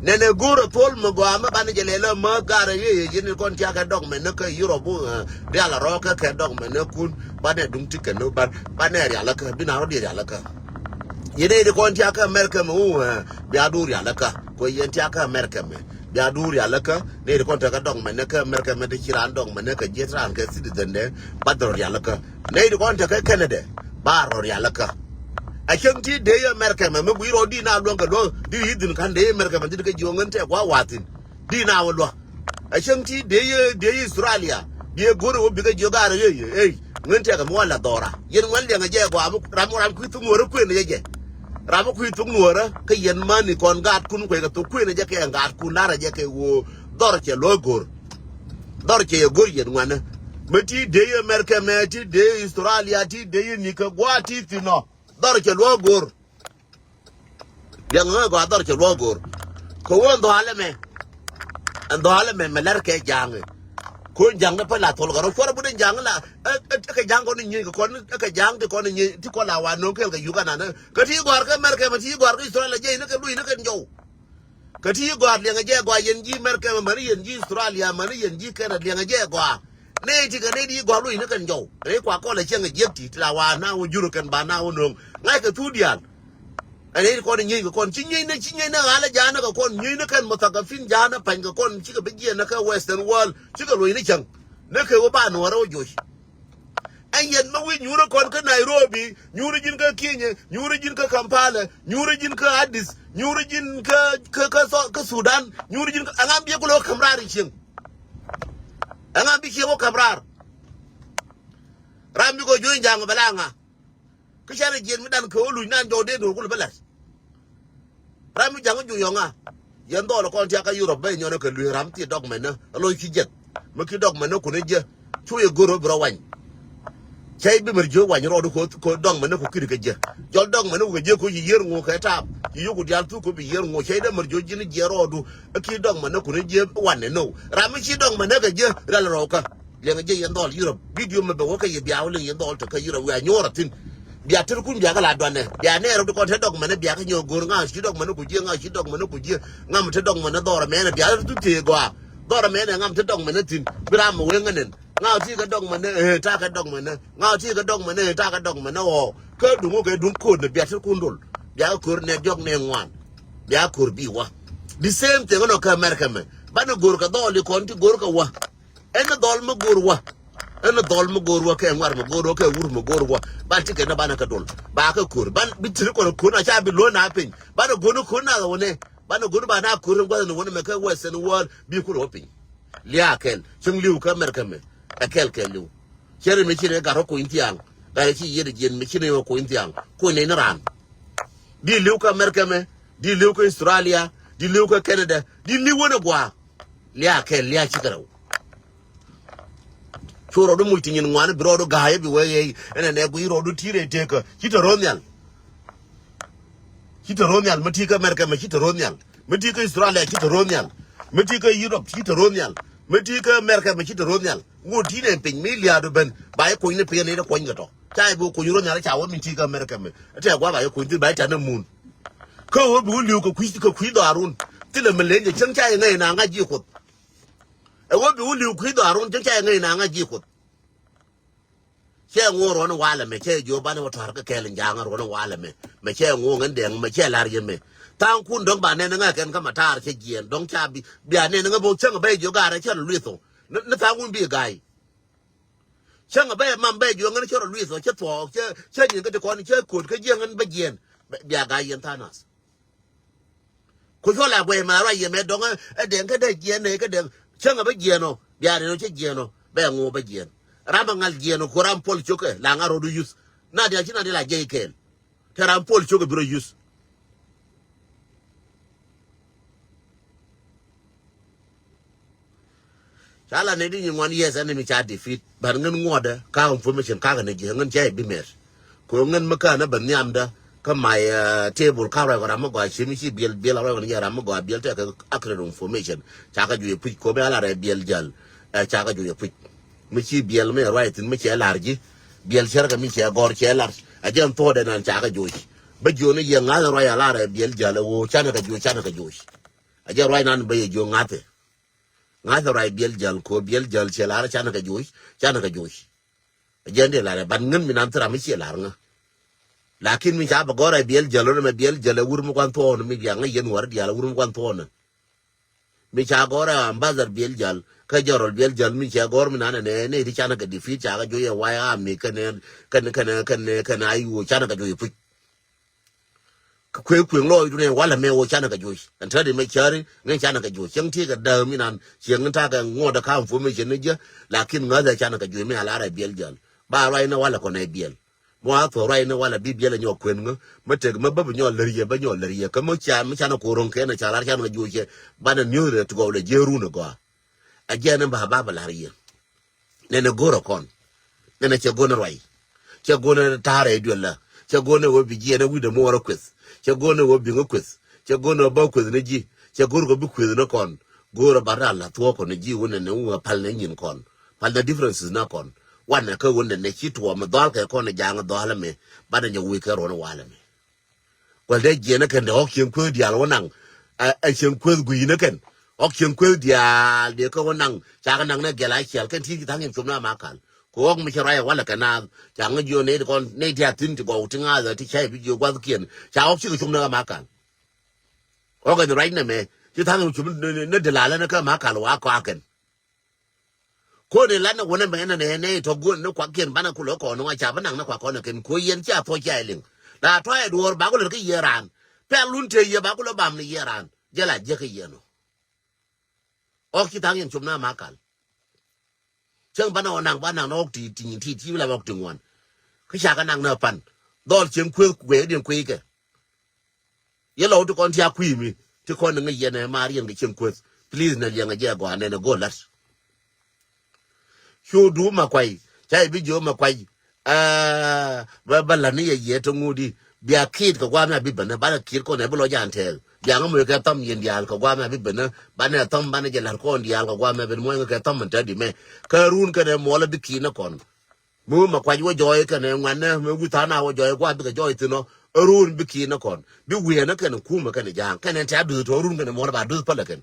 Nɛnɛ go̱r ɛ thuɔl mi gɔaa mi banɛ jɛ lɛl ɛ mäth garɛ yee yee jiɛn kɔn tiakɛ dɔk mɛn ni kä Europe, ɛ, rial a rɔɔkä kɛ dɔk mɛn ni kun. Banɛ duŋ ti kɛn ni ban banɛ rial kä bi na rɔ di rial kä. Yɛn ɛ di kɔn tiakɛ America mɛ wu, ɛ, bia du rial kä. Ko yɛn tiakɛ America mɛ. Bia duur rialikä, nɛy ti kɔn tekɛ dɔŋ mɛnɛ kä America mɛ ti ci raan dɔŋ mɛnɛ kɛ jiɛth raan kɛ citizen dɛ, ba dhɔr rialikä. Nɛy ti kɔn tekɛ Canada, ba rɔ rialikä. A cäŋ ti dee America mɛ, mi gui̱i̱r rɔ di na luäŋ kɛ luäŋ, di yi dhin ka̱n dee America mɛ ti kɛ jiɔŋ ŋän tɛ gua̱a̱ wathin. Di na wä luäŋ. A cäŋ ti dee, dee Australia, dee go̱r wä bikɛ jiɔk gaar ɣöö, ey. Ŋän tɛkɛ mi wä la dhɔra. Yɛn ŋuan liɛŋɛ jɛ gɔaa mi ram ram kui̱ thuk nuɔrä kuën jɛ jɛ. Ram mi kui̱ thuk nuɔrä kä yɛn mani kɔn gaatkun kuecɛ thuk kuën jɛ kɛ gaatkun larɛ jɛ kɛ ɣöö dhɔr cɛ luɔ̱c go̱r. Dhɔr cɛ yɛ go̱r yɛn ŋuanä. Mi ti dee America mɛ ti dee Australia ti dee ni kɛ gua̱a̱ ti thi̱n ɔ. Dhɔr cɛ luɔ̱c go̱r. Liɛŋ ŋä gɔaa dhɔr cɛ luɔ̱k go̱o̱r. Kɛ wä ɛn dhɔaal ɛmɛ. Ɛn dhɔaal ɛmɛ mɛ lɛr kɛ ja̱a̱ŋ. Ko̱n ja̱ŋ ni pä la thol kɛ rɔ cuɔr bun in ja̱ŋ la. Ɛ kɛ ja̱ŋ kɔn in nyieny kɛ kɔn ɛ kɛ ja̱ŋ ti kɔn in nyieny ti kɔn la wa no̱o̱ŋ kɛɛl kɛ Uganda ni kä ti gɔ̱a̱r kä America mɛ ti gɔ̱a̱r kä Israel a jɛy ni kɛ luc ni kɛn jɔw. Kä ti gɔ̱a̱r liɛŋɛ jɛ gɔaa yɛn ji̱ America mɛ mɛni yɛn ji̱ Australia mɛni yɛn ji̱ Canada liɛŋɛ jɛ gɔaa. Nɛy ti kɛ nɛy di gɔ̱a̱r luc ni kɛn jɔw rɛy kua kɔl a cieŋ a jiäk ti ti la wa na wä jur kɛn ba na wä no̱o̱ŋ ŋa̱ckɛ thuk diaal. Ɛn ëë kɔn nyieny kɛ kɔn ci nyieny ni ci nyieny ni ɣalä ja̱a̱n ni kɛ kɔn nyieny ni kɛn muthakafin ja̱a̱n ni pa̱ny kɛ kɔn cikɛ bi jiɛn ni kɛ western world cikɛ luɔ̱c ni cäŋ. Ni kɛ wä ba nuɔ̱ɔ̱rä wä joc. Ɛn yɛn mi wi̱i̱ nyuurä kɔn kä Nairobi, nyuurä ji̱n kä Kenya, nyuurä ji̱n kä Kampala, nyuurä ji̱n kä Addis, nyuurä ji̱n kä kä kä Sudan, nyuurä ji̱n kä ɛŋa biɛ kulɛ wä käm raar i̱ cieŋ. Ɛŋa bi cieŋ wä käm raar. Ram bi kɔ jo̱o̱ny ja̱a̱ŋ bɛ la ŋa. Kä canɛ jiɛn mi dan kɛ wä luc nan jɔw dee do̱r kulɛ bä la̱t. Ram mi ja̱ŋ juc yɔŋa. Yɛn dhɔl kɔn tiakä Europe bä nyɔnɛ kɛ luee ram ti dɔk mɛnä a loc ki jiɛth. Mi ki dɔk mɛnä kunä jiɛ cu yɛ go̱r wä bi rɔ wany. Cɛy bi mɛr jiök wany rɔɔdu ko dɔk mɛnä ku kiri kɛ jiɛ. Jɔl dɔk mɛnä ku kɛ jiɛ ko ci yier ŋu kɛ taap ci yoku dial thuk ko bi yier ŋu cɛy dee mɛr jiök ji̱n jiɛ rɔɔdu. Ki dɔk mɛnä kunä jiɛ wanɛ now ram mi ci dɔk mɛnä kɛ jiɛ rɛl rɔɔkä. Liɛŋɛ jɛ yɛn dhɔl Europe. Video mɛ bɛ wä kä yɛ bia wä liŋ yɛn dhɔl tɔ kä Europe wiaa nyuɔr a thin. Bia ter kun bia kä la duanɛ bia nɛ rɔ ti kɔn te dɔk mɛnɛ bia kä nyɔk go̱r ŋa ci dɔk mɛnɛ ku jiɛ ŋa ci dɔk mɛnɛ ku jiɛ. Ŋam te dɔk mɛnɛ dhɔr mɛnɛ bia tu te gɔa. Dhɔr mɛnɛ ŋam te dɔk mɛnɛ thin bi ram mɛ wee ŋänen. Ŋa ti kä dɔk mɛnɛ eh ta kä dɔk mɛnɛ ŋa ti kä dɔk mɛnɛ eh ta kä dɔk mɛnɛ ɔ. Kä duŋ wä kɛ duŋ ko̱r nɛ bia ter kun dol. Bia kä ko̱r nɛ diɔk nɛ ŋuan. Bia ko̱r bi wä. The same thing nɔ kä America mɛ banɛ go̱r kä dhɔl i kɔn ti go̱r kä wä. Ɛn dhɔl mi go̱o̱r wä. Ɛn dhɔl mi go̱o̱r wä kɛ ŋuar mi go̱o̱r wä kɛ wur mi go̱o̱r wä. Ban ti kɛ ni banɛ kɛ dol ba kɛ ko̱r ban bi tiri kɔn ko̱r na ca bi lo̱n na piny banɛ go̱o̱r ni ko̱r na wä nɛ. Banɛ go̱o̱r ba na ko̱r ni guath ni wä ni mɛ kɛ western world bi kulɛ wä piny. Liaa kɛl cieŋ li̱w kä America mɛ. Ɛ kɛl kɛl li̱w. Cɛ ri mi ci ni gat rɔ kuny thiaŋ. Gat ri ci yiet jiɛn mi ci ni wä kuny thiaŋ kuny ni ni raan. Di li̱w kä America mɛ di li̱w kä Australia di li̱w kä Canada di li̱w wä ni gua̱a̱. Liaa kɛl liaa cikɛ rɛw. Cu rɔɔdu muc ti nyin ŋuani bi rɔɔdu ga̱a̱c bi wee ɣɛy ɛn ɛn ɛ guiy rɔɔdu ti̱i̱ rɛy tekä ci te ro̱o̱ nhial. Ci te ro̱o̱ nhial mi ti̱i̱ kä America mɛ ci te ro̱o̱ nhial mi ti̱i̱ kä Australia ci te ro̱o̱ nhial mi ti̱i̱ kä Europe ci te ro̱o̱ nhial mi ti̱i̱ kä America mɛ ci te ro̱o̱ nhial. Ŋot ti̱i̱ nɛ piny mi liaadu ben ba i̱ kuny ni piɛn i̱ kuɔny kɛ tɔ ca i̱ bi kuny ro̱o̱ nhial ca wä mi ti̱i̱ kä America mɛ. Tɛ gua̱a̱ ba i̱ kuny thi̱n ba i̱ ca ni mun. Kä ɣöö bi wä li̱w kɛ kui̱ kɛ kui̱ dhɔaarun. Thilɛ mi lenyɛ cäŋ ca i̱ ŋäc na ŋa̱c ji̱ Kuoth. Ɛ ɣöö bi wä li̱w kui̱ dhɔaarun cäŋ ca i̱ ŋäc na ŋa̱c ji̱ Kuoth. Cɛ ŋuɔ ruɔ̱n walɛ mɛ cɛ jiö banɛ wä tɔ̱a̱r kɛ kɛɛl in ja̱a̱ŋ ruɔ̱n walɛ mɛ mɛ cɛ ŋuɔ ŋän dɛŋ mɛ cɛ la̱r yɛ mɛ. Tha̱a̱ŋkun dɔ̱ŋ ba nɛn ŋä kɛn kä ma ta̱a̱r cɛ jiɛɛn dɔ̱ŋ ca bi bia nɛn ŋä bok cäŋ bä jiö gaarɛ cɛ rɔ luith ɔ. Ni tha̱a̱ŋkun bi ga̱a̱c. Cäŋ a bɛ mam bɛ juɔ̱ŋ ɣän cä rɔ luith ɔ cä thuɔɔk cä cä nyin kä ti kɔn cä ko̱t kä jiäŋ ɣän bä jiɛn. Bia ga̱a̱c yɛn tha̱a̱ŋ nath. Ku cuɔl a guɛy ma ruac yɛ mɛ dɔ̱ŋ ɛ dɛŋ kä dee jiɛn nɛ kä dɛŋ. Cäŋ a bä jiɛn ɔ bia rin ɔ cä jiɛn ɔ bɛ ŋo̱o̱ bä jiɛn. Ram a ŋal jiɛn ɔ ku ram puɔl cokɛ la ŋa̱r rɔɔdu yuth. Na diaal ci na di la jiɛc kɛɛl. Te ram puɔl cokɛ bi rɔ yuth. Ca la nɛy di nyin ŋuan yes enemy ca defeat. But ŋän ŋuɔdɛ ka information kakɛ ni jiɛ ŋän ca i̱ bi mɛr. Ko ŋän mi kä ni bɛ nhiamdä kä my table ka ruac kɔ ram mi gɔaa ci mi ci biɛl biɛl a ruac kɔ ni jɛ ram mi gɔaa biɛl tɛkɛ accurate information. Ca kɛ juɔc puc ko mi a la rɛ biɛl jäl. Ɛ ca kɛ juɔc puc. Mi ci biɛl mi ruac thin mi cɛ lar ji̱. Biɛl cɛrkɛ mi cɛ gɔr cɛ lar. A jɛn thuɔdɛ nan ca kɛ juɔc. Bä jiɔni yɛ ŋa̱th ruac a la rɛ biɛl jäl ɛ ɣöö canɛ kɛ juɔc canɛ kɛ juɔc. A jɛ ruac nan bä yɛ jiök ŋa̱thɛ. Ŋa̱thɛ ruac biɛl jäl ko biɛl jäl ciɛ lar canɛ kɛ joc canɛ kɛ joc. A jɛ ndi lar ɛ ban ŋän mi nan thira mi ciɛ lar ŋä. Lakin mi ca bɛ gɔr ɛ biɛl jäl ɣän mɛ biɛl jäl ɛ wur mi gua̱n thuɔɔn mi bia ŋä yɛn wär diaal ɛ wur mi gua̱n thuɔɔn. Mi ca gɔr ɛ ambassador biɛl jäl kä jɔrɔl biɛl jäl mi cɛ gɔr mi nan ɛ nɛ nɛ ti canɛ kɛ defeat ca kɛ joc ɛ way a mi kɛnɛ kɛnɛ kɛnɛ kɛnɛ kɛnɛ ayi wo canɛ kɛ joc ɛ puc. Kä kuëë kuëŋ lɔɔcdu nɛ walɛ mɛ wä canɛ kɛ joc ɛn tätdɛ mɛ cäri ŋäc canɛ kɛ joc cäŋ tiee kɛ dääm inan ciɛ ŋän takɛ ŋuɔ̱t ɛ ka̱m information ni jä. Lakin ŋäthɛ canɛ kɛ joc mi a lar ɛ biɛl jäl ba ruac ni walɛ kɔn ɛ biɛl. Mɔ a thuɔ̱k ruac ni walɛ bi biɛl ɛ nyɔk kuën ŋä. Mä tek mä bä bi nyɔk lär yɛ bä nyɔk lär yɛ kä mä ca mi canɛ ko̱r ro̱ŋ kɛn ɛ ca lar canɛ kɛ joc cɛ. Banɛ niöth rɛ ti gɔw lɛ jiee run ɛ gɔaa. Ɛ jiɛn in ba ba bɛ la̱r yɛ. Nɛnɛ go̱rä kɔn. Nɛnɛ cɛ go̱nɛ ruac. Cɛ go̱nɛ ta̱rɛ duel la. Cɛ go̱nɛ wä bi jiɛn ɛ wi̱dɛ muɔɔrä kueth. Cɛ go̱nɛ wä biŋä kueth. Cɛ go̱nɛ wä bä kueth ni ji̱. Cɛ go̱rkɔ bi kueth ni kɔn. Go̱o̱rä ba ral la thuɔ̱k kɔn ji̱ wun nɛ nɛ wun a pal nɛ nyin kɔn. Pal nɛ differences na kɔn. Wanɛ kä wun nɛ nɛ ci tuɔɔm dhɔal kɛ kɔn ja̱a̱ŋ dhɔal mɛ. Banɛ jɛ wi̱i̱ kɛ ruɔn walɛ mɛ. Kuɛl dee jiɛn ɛ kɛn dee ɣɔk cieŋ kueth diaal wä naŋ. Ɛ cieŋ kueth gui̱i̱n ɛ kɛn ɣɔk cieŋ kueth diaal dee kä wä naŋ. Ca kɛ naŋ nɛ gɛl a ciɛl kɛn ti tha̱a̱ŋ in com na ma kal. Kɛ ɣɔk mi cɛ ruac ɛ walɛ kɛ naath ca ŋä jiɔ nɛy ti kɔn nɛy ti a thi̱n ti gɔw ti ŋaath ɛ ti cay bi jiɔ gua̱thkiɛn ca ɣɔk cikɛ com na ma kal. Ɣɔk ɛn ruac nɛ mɛ ci tha̱a̱ŋ in com ni dilalä ni kä ma kal wa kɔakɛn. Koni lan ni wunɛ mɛ nɛ nɛ nɛ tɔ guon ni kuakiɛn banɛ kulɛ kɔn ŋa ca bi naŋ ni kuak kɔn kɛn ko yɛn cia thuɔc cia liŋ. La tɔ ɛ duɔɔr ba kulɛ ki yɛ raan. Pɛl lun te yɛ ba kulɛ bam ni yɛ raan jɛ la jɛ ki yɛn ɔ. Ɔk ci thaŋ yɛn cum na ma kal. Cäŋ banɛ ɔ naŋ ba naŋ ni ɔk ti ti ti ti la ɔk ti ŋuan. Ki ca kɛ naŋ ni pan dhɔl cieŋ kueth kuɛ diɛn kui̱ kɛ. Yɛ lɔw ti kɔn ti a kui̱ mi ti kɔn ni ŋäc yɛn ɛ maar yɛn kɛ cieŋ kueth. Please nɛ liɛŋ ɛ jɛ gɔaa nɛn ɛ go̱o̱l la̱t. Cu duum ma kuay ca i̱ bi jiö ma kuay. Bɛ bä la̱t ni yɛ yɛ ti ŋut i̱ bia kiit kɛ gua̱a̱m ya bi bänä banɛ kiit kɔn ɛ bi lɔ jan tɛɛl. Bia ŋä moc kɛ thäm yɛn diaal kɛ gua̱a̱m ya bi bänä banɛ thäm banɛ jɛ la̱t kɔn diaal kɛ gua̱a̱m ya ben muɔ̱ny kɛ thäm mɛ tädi mɛ. Kä run kɛnɛ muɔlä bi kiit ni kɔn. Mi wä ma kuac wä jɔɔy kɛnɛ ŋuanɛ mi wi̱i̱ tha̱a̱ŋ na wä jɔɔy gua̱a̱ bikɛ jɔɔy thi̱n ɔ. Run bi ki̱i̱n ni kɔn bi wi̱i̱ ni kɛn kumɛ kɛnɛ ja̱a̱ŋ kɛnɛ tɛ̈ a duth tɔ run kɛnɛ muɔ̱n ba duth pälɛ kɛn.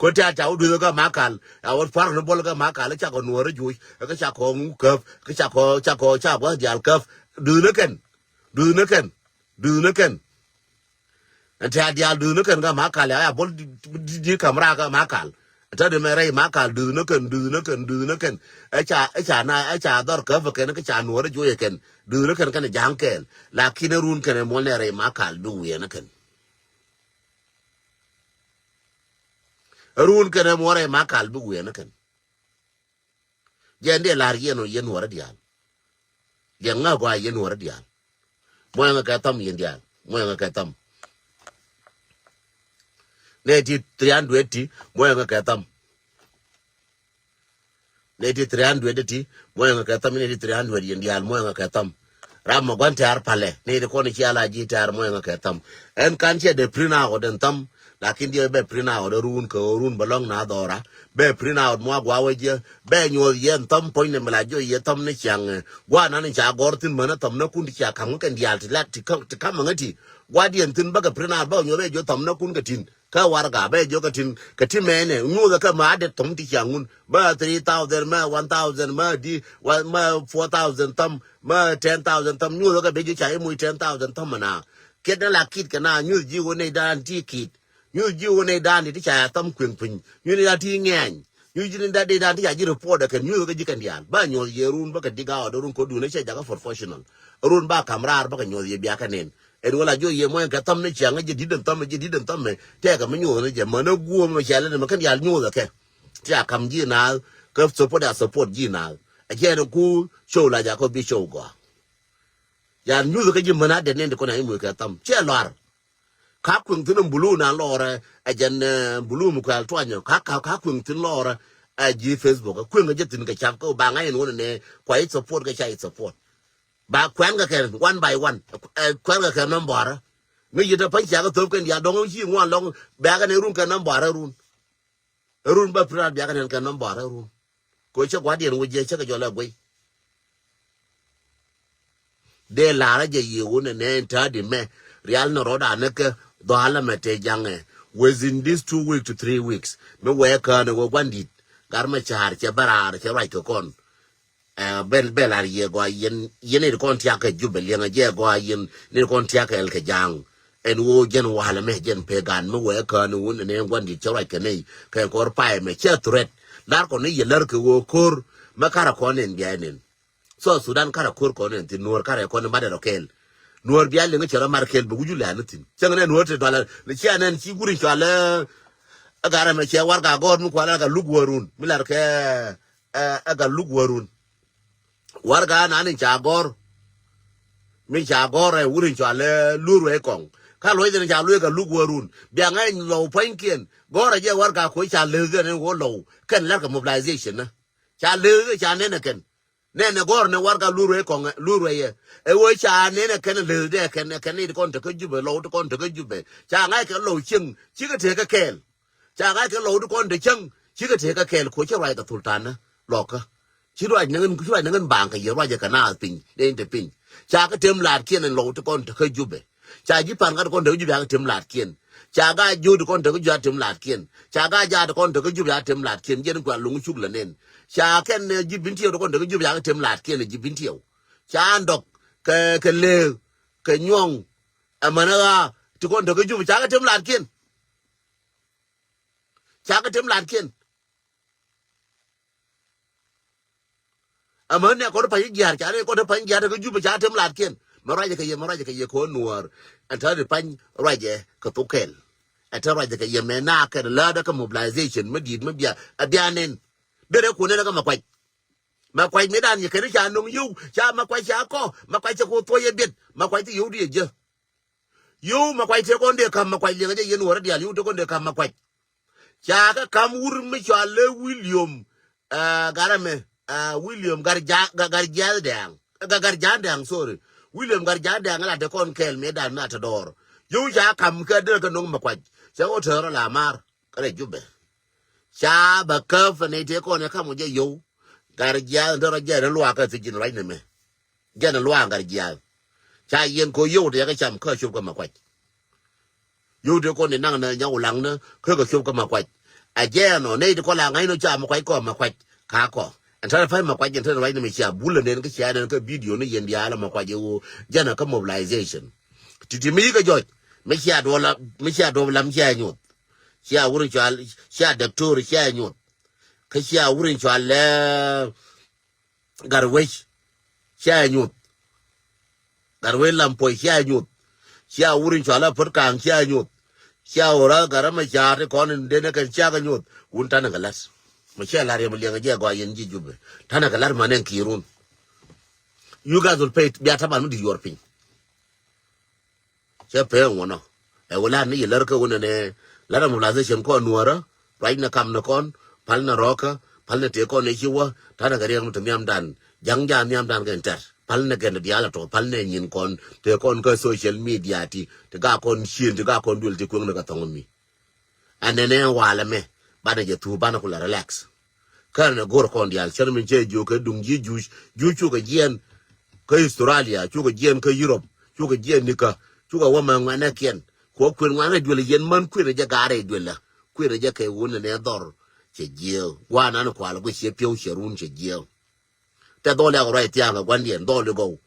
Kɔ tɛ̈ a ca wä duth kä ma kal a wä pa̱r ni bɔl kä ma kal cakɔ nuɔ̱ɔ̱r juuc kä cakɔ ŋu käp kä cakɔ cakɔ ca gua̱th diaal käp. Duth ni kɛn duth ni kɛn duth ni kɛn. Ɛn tɛ̈ a diaal duth ni kɛn kä ma kal ya ya bol di kam raa kä ma kal. Tä di mɛ rɛy ma kal duth ni kɛn duth ni kɛn duth ni kɛn. Ɛca ɛca na ɛca dhɔr kä fɛ kɛn kä ca nuɔr juɔyɛ kɛn duth ni kɛn kɛn ja̱a̱ŋ kɛɛl. Lakin ɛ run kɛn ɛ muɔl nɛ rɛy ma kal bi wiɛ ni kɛn. Ɛ run kɛn ɛ muɔl rɛy ma kal bi wiɛ ni kɛn. Jɛ ndiɛ lar yɛn ɔ yɛn nuɔrä diaal. Jɛ ŋä gɔaa yɛn nuɔrä diaal. Muɔyɛ ŋä kɛ thɔm yɛn diaal muɔyɛ ŋä kɛ thɔm. Nɛ ti three hundred ti muɔyɛ ŋä kɛ thɔm. Nɛ ti three hundred ti muɔyɛ ŋä kɛ thɔm nɛ ti three hundred yɛn diaal muɔyɛ ŋä kɛ thɔm. Ram mɛ gua̱n tɛ̈r palɛ ni ti kɔn ci ala ji̱ tɛ̈r muɔyɛ ŋä kɛ thäm. Ɛn kan ciɛ dee print out ɛn thäm. Lakin diɛ bɛ print out ɛ run kɛ ɣöö run bɛ lɔ̱ŋ na dhɔra. Bɛ print out muak gua̱a̱ wä jiɛ bɛ nyuɔth yɛ ɛn thäm puɔ̱ny ni mi la jiɔ yɛ thäm ni ciaŋ. Gua̱a̱ nan in ca gɔr thi̱n mänä thäm ni kun ti cia ka̱m ŋä kɛn diaal ti la ti ka̱m ti ka̱m ŋä ti. Gua̱a̱ diɛn thi̱n bäkɛ print out bäkɛ nyuɔth bɛ jiɔ thäm ni kun kɛ tin. Kä warɛga bɛ jiök kä tin kä ti mɛnɛ nyuuthɛ kä ma adet thɔm ti ciaŋ ŋun ma three thousand ma one thousand ma di ma four thousand thɔm ma ten thousand thɔm nyuuthɛ kä bɛ jiök ca imuc ten thousand thɔm na. Kiɛt ni la kit kɛ na nyuuth ji̱ wä nɛy dan ti kit. Nyuuth ji̱ wä nɛy dan ti ca ya thɔm kueŋ piny nyuuth nɛy dan ti ŋɛny. Nyuuth ji̱ nɛy dan ti ca ji̱ report ɛ kɛn nyuuth kä ji̱ kɛn diaal ba nyuɔth yɛ run bä kɛ dig out run ko̱dun ɛ cɛ jakä professional. Run ba kam raar bä kɛ nyuɔth yɛ biakä nɛn. Ɛn wala jiɔ yɛ muɔ̱ny kɛ thäm ni ciaŋ jɛ di̱t ɛn thäm jɛ di̱t ɛn thäm mɛ tɛkɛ mi nyuɔth ni jɛ mänä guɔ̱ɔ̱m mɛ cɛl ɛn mɛ kɛn diaal nyuɔth ɛ kɛ. Ti a kam ji̱ naath kä support a support ji̱ naath. Ɛ cɛ ni ku show la jakä bi show gɔaa. Yan nyuuth kä ji̱ mänä dɛn ni di kɔn a imuc kɛ thäm cɛ lɔar. Ka kueŋ thi̱n ɛn bulu na lɔɔrɛ ɛ jɛn bulu mi kuɛl tuanyɔ ka ka ka kueŋ thi̱n lɔɔrɛ. Ɛ ji̱ Facebook ɛ kueŋ ɛ jɛ thi̱n kɛ cap kä ba ŋa̱c ɛn wunɛ nɛ kua i̱ support kɛ ca i̱ support. Ba kuɛn kɛ kɛ one by one. Kuɛn kɛ kɛ nɔmbɔrä. Ŋäc yit ɛ päny ciakä thöp kɛn diaal dɔ̱ŋ ci ŋuan lɔŋ bɛ̈ɛ̈kɛ ni run kɛ nɔmbɔrä run. Run bä pi̱n raar biakä nɛn kɛ nɔmbɔrä run. Kɛ cä gua̱diɛn wä jiɛ cä kɛ jɔl ɛ guey. Dee la̱rä jɛ yiëë wun ɛ nɛn ta̱a̱ di mɛ rial ni rɔɔd anä kɛ dhɔalä mɛ tëë jaŋɛ. Within these two weeks to three weeks mi wɛɛ kään ɛ wä gua̱n di̱t. Gar mɛ ca̱a̱r cɛ bä raar cɛ ruac kɛ kɔn. Ɛ bɛl bɛl ar yɛ gɔaa yɛn yɛn ni kɔn tiak kɛ Jubɛ liɛŋɛ jɛ gɔaa yɛn ni kɔn tiak kɛ ɛl kɛ ja̱a̱ŋ. Ɛn ɣöö jɛn walɛ mɛ jɛn pee gan mi wee kään wun ɛn ɛn gua̱n di̱t cɛ ruac kɛ nɛy kɛ kɔr pay mɛ cɛ threat. Lar kɔn ni yɛ lär kɛ ɣöö ko̱r mɛ karɛ kɔn ɛn bia ɛn ɛn. South Sudan karɛ ko̱r kɔn ɛn thi̱n nuɔ̱ɔ̱r karɛ kɔn ɛn mat ɛn rɔ kɛɛl. Nuɔ̱ɔ̱r bia liŋ cɛ rɔ mar kɛɛl bɛ wi̱c wulɛ anä thi̱n cäŋ nɛ nuɔ̱ɔ̱r te dualɛ ni cia nɛn ci wur in cɔalɛ. Ɛ garɛ mɛ cɛ warɛga gɔɔr mi kualɛ rɛ kɛ luk wä run mi lar kɛ ɛ ɛ gat luk wärun. Warɛga nan in ca gɔr. Mi ca gɔr ɛ wur in cɔal ɛ lur wɛ kɔŋ. Ka luɔc in ca luɔc gat luk wärun bia ŋa̱c lɔw pua̱nykiɛn gɔr ɛ jɛ warɛga kuɔc ca leth in wä lɔw kɛn lɛr kɛ mobilization ni. Ca leth in ca nɛn ɛ kɛn nɛn ɛ gɔr ni warɛga lur wɛ kɔŋ lur wɛ yɛ. Ɛ wä ca nɛn ɛ kɛn leth dɛ kɛn ɛ kɛn ni ti kɔn te kä Jubɛ lɔw ti kɔn te kä Jubɛ ca ŋa̱c kɛ lɔw cieŋ cikɛ te kä kɛɛl. Ca ŋa̱c kɛ lɔw ti kɔn te cäŋ, cikɛ tëë kɛ kɛɛl kuɔ ci ruac kɛ thultanä lɔkä. Ci ruac ni ŋän, ci ruac ni ŋän baŋ kɛ yɛ ruac kɛ naath piny, dee in te piny. Ca kɛ tem laatkiɛn in lɔw ti kɔn te kä Jubɛ. Ca ji̱ pan gat kɔn te kä Jubɛ a kɛ tem laatkiɛn. Ca gaa jiöt kɔn te kä Jubɛ a tem laatkiɛn. Ca gaa jaat kɔn te kä Jubɛ a tem laatkiɛn. Jiɛn kuɛ a loŋ cuk lɛ nen. Ca kɛn, eh, ji̱ bin tiɛw ti kɔn te kä Jubɛ a kɛ tem laatkiɛn, ji̱ bin tiɛw. Ca ndɔk kɛ, kɛ leek, kɛ nyuɔŋ. Ɛmɛnɛ ɣaa ti kɔn te kä Jubɛ ca kɛ tem laatkiɛn. Ca kɛ tem laatkiɛn. Amäni a kɔn pa̱ny jiaar, ca ni kɔn pa̱ny jiaar kä Jubɛ ca tem laatkiɛn. Mɛ ruacɛ kɛ yɛ, mɛ ruacɛ kɛ yɛ kɛ ɣöö Nuäär. Ɛn te ri pa̱ny ruacɛ kɛ thok kɛl. Ɛn te ruacɛ kɛ yɛ mɛ na kɛn läätdä kɛ mobilization mi di̱i̱t mi bia, ɛ bia nen. Derɛ kun nen kä Makuac. Makuac mi dan yɛ kɛn ca no̱ŋ yio̱w, ca Makuac ca kɔ, Makuac cɛ ku thuɔ̱c yɛ biɛt, Makuac ti yio̱w di yɛ jɛ. Yio̱w Makuac tëë kɔn dee ka̱m Makuac liɛŋɛ jɛ yɛn Nuäärä diaal yio̱w tëë kɔn dee ka̱m Makuac. Ca kɛ ka̱m wur mi cɔal lɛ William, ah, Garɛ mɛ, ah, William Garja-, Ga-, Garjiath Dɛŋ. Ga-, Garjan Dɛŋ, sorry. William Garjan Dɛŋ la te kɔn kɛɛl mëë dan mi a te dɔɔr. Yio̱w ca ka̱m kɛ derɛ kɛ no̱ŋ Makuac. Cɛ ɣöö tɛɛr la maar kɛ rɛ Jubɛ. Ca bɛ käp ni tëë kɔn ɛ ka̱m wä jɛ yio̱w. Garjiath derɛ jɛ ni luaak kä thi̱ji̱n ruac ni mɛ. Jɛn a luaŋ Garjiath. Ca yɛn kɔ yio̱w ti yakɛ cam kä cop kä Makuac. Yio̱w ti kɔn ni naŋ ni nyak wulaŋ ni kä kɛ cop kä Makuac. A jɛn ɔ nɛy ti kɔ la ŋa̱c ni ca Makuac kɔ Makuac. Ka kɔ. Ɛn tɛn pa̱ny Makuac ɛn tɛn ruac ni mi cia bulɛ nen kä cia nen kä bidio ni yɛn diaal a Makuac ɛ ɣöö jɛn a kä mobilization. Ti ti mi yikɛ jɔc. Mi cia duɔl lam, mi cia duɔl lam cia nyuɔth. Cia wur in cual, cia daktor cia nyuɔth. Kä cia wur in cual lɛ Gatwec cia nyuth. Gatwec Lam Puɔc cia nyuth. Cia wur in cual a Puɔt Kaŋ cia nyuth. Cia wur a Gat a Macar ti kɔn in den a kɛn cia kɛ nyuth. Wun tanɛ kɛ lat. Ma cia lar yɛ ma liɛŋ a jɛ gɔaa yɛn ji̱ Jubɛ. Tanɛ kɛ lat ma nɛn ki̱i̱run. You guys will pay. Bia taban mi di̱t yuɔr piny. Cɛ pee ŋuɔnɔ. Ɛ wä lar ni yɛ lär kä wä nɛnɛ lar a mobilization kɔn Nuɔrä. Ruac ni kam ni kɔn pal ni rɔɔkä pal ni tëë kɔn ni ci wä. Tanɛ kɛ riɛk mi ti nhiamdan ja̱ŋ ja̱ nhiamdan kɛn tɛr pal ni kɛn diaal a tɔ pal ni nyin kɔn tëë kɔn kä social media ti ti ga kɔn cien ti ga kɔn duël ti kueŋ ni kɛ thɔŋ mi. Ɛn nɛnɛ walɛ mɛ banɛ jɛ thuu banɛ kulɛ relax. Kɛn ɛ go̱r kɔn diaal cɛn min cɛ jiök kɛ duŋ ji̱ Juuc. Juuc cukɛ jiɛɛn kä Australia, cukɛ jiɛɛn kä Europe, cukɛ jiɛɛn nikä, cukɛ wä mɛ ŋuɛnɛ kiɛn. Kuɔ kuën ŋuanɛ duël yɛn män kuën jɛ gaarɛ duël la. Kuën jɛ kɛ wun nɛ dhɔr cɛ jiɛɛw. Guanan kual guic cɛ piɛw cɛ run cɛ jiɛɛw. Tɛ dhɔl yak ruac thiaŋ kɛ guandiɛn dhɔl i̱ gɔw.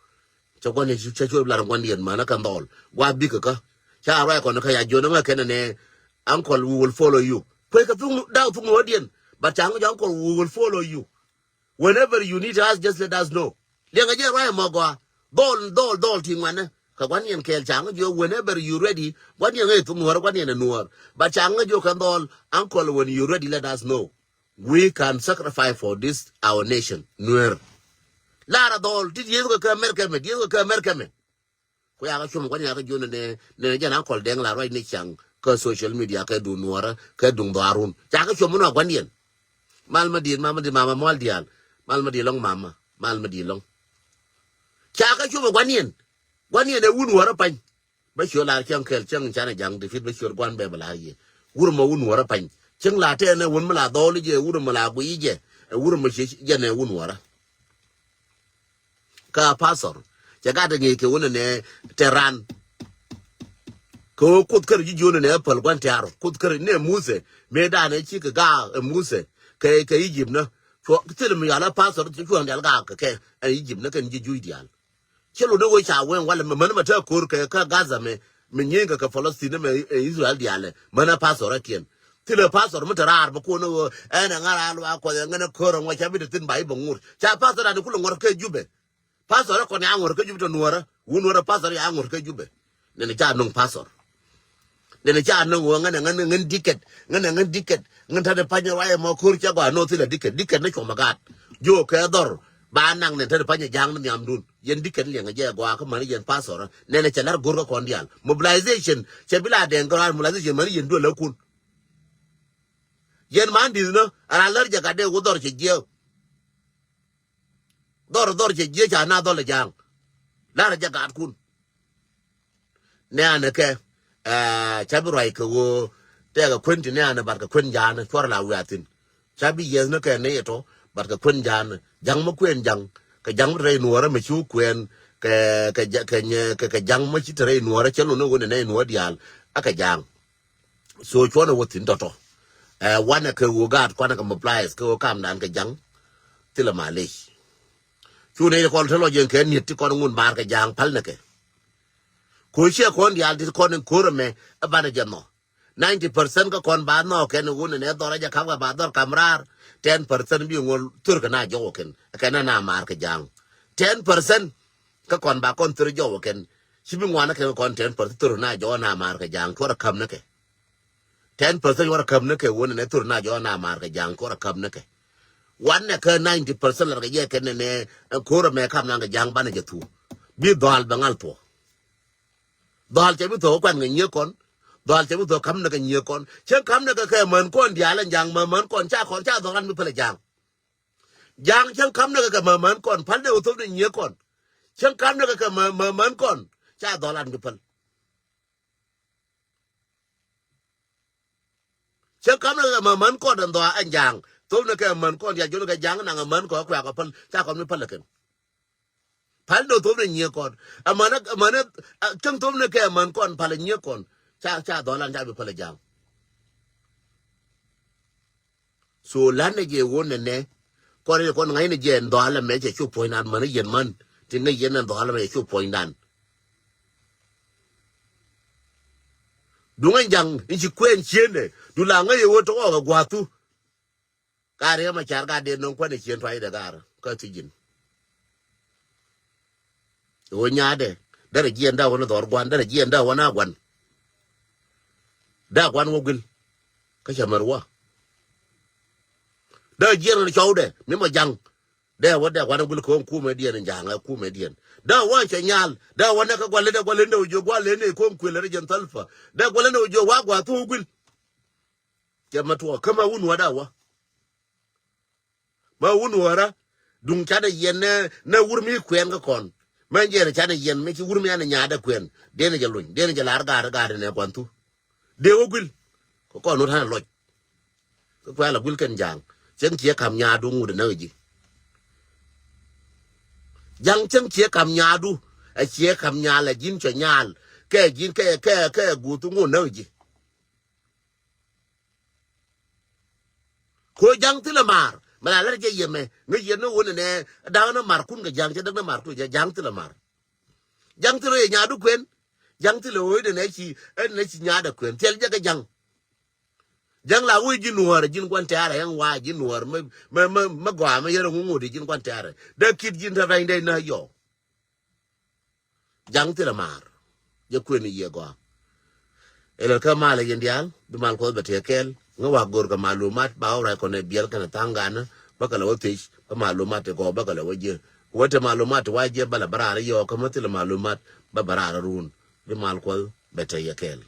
Cɛ guandiɛn cɛ cuɔp lar guandiɛn mänä kɛn dhɔl. Gua bikɛ kä ca ruac kɔn kä ya jiɔn ŋä kɛn nɛ. Uncle, we will follow you. Kuec kɛ thuk daw thuk nuɔɔdiɛn. But ca ŋä jɔ uncle, we will follow you. Whenever you need us, just let us know. Liɛŋɛ jɛ ruac mɔ gɔa. Dhɔl dhɔl dhɔl ti ŋuanä kɛ guandiɛn kɛɛl ca ŋä jɔ whenever you ready. Guandiɛn ŋä thuk nuɔɔr guandiɛn ɛ nuɔɔr. But ca ŋä jɔ kɛn dhɔl, uncle, when you ready let us know. We can sacrifice for this our nation. Nuer. Lara dhɔl ti dieth kɛ kɛ America mɛ, dieth kɛ kɛ America mɛ. Ku ya kɛ cum guan ya kɛ jun ne ne jɛn Uncle Deng la ruac ni caŋ kɛ social media kɛ duŋ Nuɔrä kɛ duŋ dhɔarun. Ca kɛ cum nɔ guandiɛn. Mal ma diet, mal ma diet, mama mual dial. Mal ma diet lɔŋ mama. Mal ma diet lɔŋ. Ca kɛ cum guandiɛn. Guandiɛn ɛ wun Nuɔrä pany. Bä ciö lar cäŋ kɛl cäŋ canɛ ja̱ŋ ti fit bä ciö gua̱n bɛ bä lar yɛ. Wur mɔ wun Nuɔrä pany. Cäŋ la tɛɛnɛ wun mi la dhɔɔl jɛ wur mɔ la guiy jɛ. Ɛ wur mɔ ciö jɛnɛ wun Nuɔrä. Kä pastor cɛ gat ŋi̱i̱c kɛ wun nɛ tɛ ran. Kɛ wä kuoth kär ji̱ jiön nɛ päl gua̱n tɛ̈r kuoth kär nɛ Musɛ. Mëë danɛ ci kɛ gaak ɛ Musɛ kɛ kɛ Egypt nä. Cuɔ thil mi yal ɛ pastor cuɔ̱n dial gaak kɛ kɛ ɛ Egypt nä kɛn ji̱ Juuc dial. Cɛ lotdä wee ca wee walɛ mɛ män mɛ te ko̱r kɛ kä Gaza mɛ mɛ nyieŋ kɛ kɛ Palestine mɛ Israel dialɛ män a pastor a kiɛn. Thilɛ pastor mi te raar bɛ ko̱n wee ɛn ɛ ŋa̱r a luaak kuɔth ɛ ŋän ɛ ko̱r ɛ ŋuɔc ca bi te thi̱n ba i̱ bɛ ŋur ca pastor a ni kulɛ ŋuɔr kɛ Jubɛ. Pastor ɛ kɔn ya ŋuɔr kɛ Jubɛ te Nuɔrä wun Nuɔrä pastor ya ŋuɔr kɛ Jubɛ. Nɛn ca no̱ŋ pastor. Dɛn ca näŋ wä ŋän ɛ ŋän ŋän diket ŋän ɛ ŋän diket ŋän ta̱t ɛ pa̱ny ɛ ruac ɛmɔ ko̱r cɛ gɔaa no̱o̱th thilɛ diket diket ni cuɔmɛ gaat. Jiö kɛ dhɔr ba naŋ nɛn ta̱t ɛ pa̱ny ɛ ja̱a̱ŋ ni nhiamdun yɛn diket ni liɛŋɛ jɛ ɛ gɔaa kä mäni yɛn pastor. Nɛn ɛ cɛ la̱r go̱r kä kɔn diaal mobilization cɛ bi la dɛŋ kɛ ruac mobilization mäni yɛn duel ɛ kun. Yɛn man di̱th ni ɛ ran lär jɛ gat dee wä dhɔr cɛ jiääk. Dhɔr dhɔr cɛ jiääk ca na dhɔl ɛ ja̱a̱ŋ. La̱r ɛ jɛ gaatkun. Nɛ anɛ kɛ ca bi ruac kɛ ɣöö Tɛkɛ kuën ti nɛ̈ɛ̈nä, but kɛ kuën ja̱a̱nä cuɔr la wiathin. Ca bi yieth ni kɛ ni itɔ, but kɛ kuën ja̱a̱nä. Ja̱ŋ mi kuën ja̱ŋ, kɛ ja̱ŋ mi te rɛy nuɔɔrä mi cu kuën, kɛ, kɛ, kɛ, kɛ, kɛ ja̱ŋ mi ci te rɛy nuɔɔrä cɛ lun ni ɣöö ni nɛy nuɔɔr diaal, a kɛ ja̱a̱ŋ. So cuɔnɛ wä thi̱n tɔ̱tɔ̱. Ɛ, wanɛ kɛ ɣöö gaat kuanɛ kɛ mobilize kɛ ɣöö kamdan kɛ ja̱ŋ thilɛ malec. Cu nɛy ti kɔn te lɔ jɛ kɛ niet ti kɔn ŋun baar kɛ ja̱a̱ŋ päl nɛ kɛ. Ko̱ ciɛ kɔn diaal ti kɔn in ko̱r ɛmɛ ɛ banɛ jɛ nhɔ. Ninety percent kä kɔn ba nhɔk kɛn wun in ɛ dhɔr ɛ jɛ ka̱p kɛ ba dhɔr kam raar. Ten percent bi ŋuɔl thur kɛ na jɔw kɛn kɛ na na maar kɛ ja̱a̱ŋ. Ten percent kä kɔn ba kɔn thur jɔw kɛn. Ci bi ŋuan kɛ kɔn ten percent thur na jɔw na maar kɛ ja̱a̱ŋ cuɔr ɛ käm ni kɛ. Ten percent cuɔr ɛ käm ni kɛ wun in ɛ thur na jɔw na maar kɛ ja̱a̱ŋ cuɔr ɛ käm ni kɛ. Wanɛ kɛ ninety percent lar kɛ jɛ kɛn ni nɛ ko̱r ɛmɛ kam na kɛ ja̱a̱ŋ banɛ jɛ thu. Bi dhɔal bɛ ŋal thuɔ. Dhɔal cɛ bi thok kuan kɛ nyiek kɔn. Dhɔal cɛ bi thok käm ni kɛ nyiek kɔn. Cäŋ käm ni kɛ kɛ män kɔn diaal ɛn ja̱a̱ŋ män, män kɔn ca kɔn ca dhɔlan bi päl ɛ ja̱a̱ŋ. Ja̱a̱ŋ cäŋ käm ni kɛ kɛ män, män kɔn päl ni wä thop ni nyiek kɔn. Cäŋ käm ni kɛ kɛ män, män, män kɔn ca dhɔlan bi päl. Cäŋ käm ni kɛ män, män kɔn ɛn dhɔa ɛn ja̱a̱ŋ. Thop ni kɛ män kɔn diaal jol kɛ ja̱a̱ŋ naŋ ɛ män kɔn kuɛ kɛ päl ca kɔn bi päl ɛ kɛn. Pal do thop ni nyiek kɔn. Aman, aman, cäŋ thop ni kɛ aman kɔn pal nyiek kɔn. Ca, ca dhɔlan ca bi pal ja̱a̱ŋ. So lan ni jɛ won ni nɛ. Kɔn ni kɔn ŋa̱c ni jɛ ɛn dhɔal ɛmɛ cɛ cu puɔ̱nydan man ni yɛn man. Ti ŋäc yɛn ɛn dhɔal ɛmɛ cɛ cu puɔ̱nydan. Duŋ ɛn ja̱ŋ in ci kuɛn ciendɛ. Du la ŋäc yɛ wä tɔk ɔk ɛ gua̱thu. Ka riɛm a car ka dee no̱ŋ kuan ɛ cien tuac dee gaar kä thi̱ ji̱n. Ɣöö nyaadɛ derɛ jiɛn dee wä ni dhɔr guan, derɛ jiɛn dee wä ni a guan. Dee a guan wä guil kä cɛ mär wä. Dee jiɛn ni cɔwdɛ mi mɔ ja̱ŋ. Dee wä dee guan wä guil kä wä kumɛ diɛn in ja̱ŋ ɛ kumɛ diɛn. Dee wä cɛ nyal dee wä ni kä gual lendɛ gual lendɛ wä jiök gual lendɛ kä wä kuël rɛ jɛn thäl pä. Dee gual lendɛ wä jiök wa gua̱a̱ thuɔ̱k guil. Cɛ mɛ tuɔɔk kä mɛ wun wä dee wä. Mɛ wun wä rä duŋ canɛ yɛn nɛ, nɛ wur mi kuɛn kä kɔn. Mɛ jɛn canɛ yɛn mɛ ci wur mi anɛ nyaadɛ kuɛn. Dee ni jɛ luny, dee ni jɛ lar ga̱a̱r ga̱a̱r nɛ kuan thu. Dee wä guil. Kä kɔn wä ta̱nɛ lɔc. Kä kuɛ la guil kɛn ja̱a̱ŋ. Cäŋ ciɛ kam nyaadu ŋut nä ji̱. Ja̱ŋ cäŋ ciɛ kam nyaadu. Ɛ ciɛ kam nyaal ɛ ji̱n cɔ nyaal. Kɛ ji̱n kɛ, kɛ, kɛ guuth ŋut nä ji̱. Ko ja̱ŋ thilɛ maar mɛ la lɛr jɛ yɛmɛ ŋäc yɛn ni wun nɛ da̱a̱n ni mar kun kɛ ja̱ŋ cɛ däk ni mar kun jɛ ja̱ŋ thilɛ maar. Ja̱ŋ thilɛ yɛ nyaadu kuɛn. Ja̱ŋ thilɛ ɣöö inɛ nɛ ci, inɛ nɛ ci nyaadɛ kuɛn thil jɛ kɛ ja̱ŋ. Ja̱ŋ la wee ji̱ nuɔ̱ɔ̱rɛ ji̱n gua̱n tɛ̈rɛ ɛn wa ji̱ nuɔ̱ɔ̱rɛ mɛ, mɛ, mɛ, mɛ gɔaa mɛ yɛrɛ ŋuŋut ji̱n gua̱n tɛ̈rɛ dee kit ji̱n te rɛny dee nä yɔ. Ja̱ŋ thilɛ maar. Jɛ kuën i̱ yiëë gɔaa. Ɛ lɛl kä mal ɛ yɛn diaal bi mal kuɔth bɛ tëë kɛɛl ŋä wa go̱r kɛ malumat ba wä ruac kɔn ɛ biɛl kɛnɛ tha̱a̱ŋ ganä bä kɛ lɛ wä thiec bä malumat ti gɔɔ bä kɛ lɛ wä jiɛ. Wä te malumat ti wa jiɛ bä lɛ bä raar i̱ yɔɔk kä mä thilɛ malumat bä bä raar i̱ run. Bi mal kuɔth bɛ tëë yɛ kɛɛl.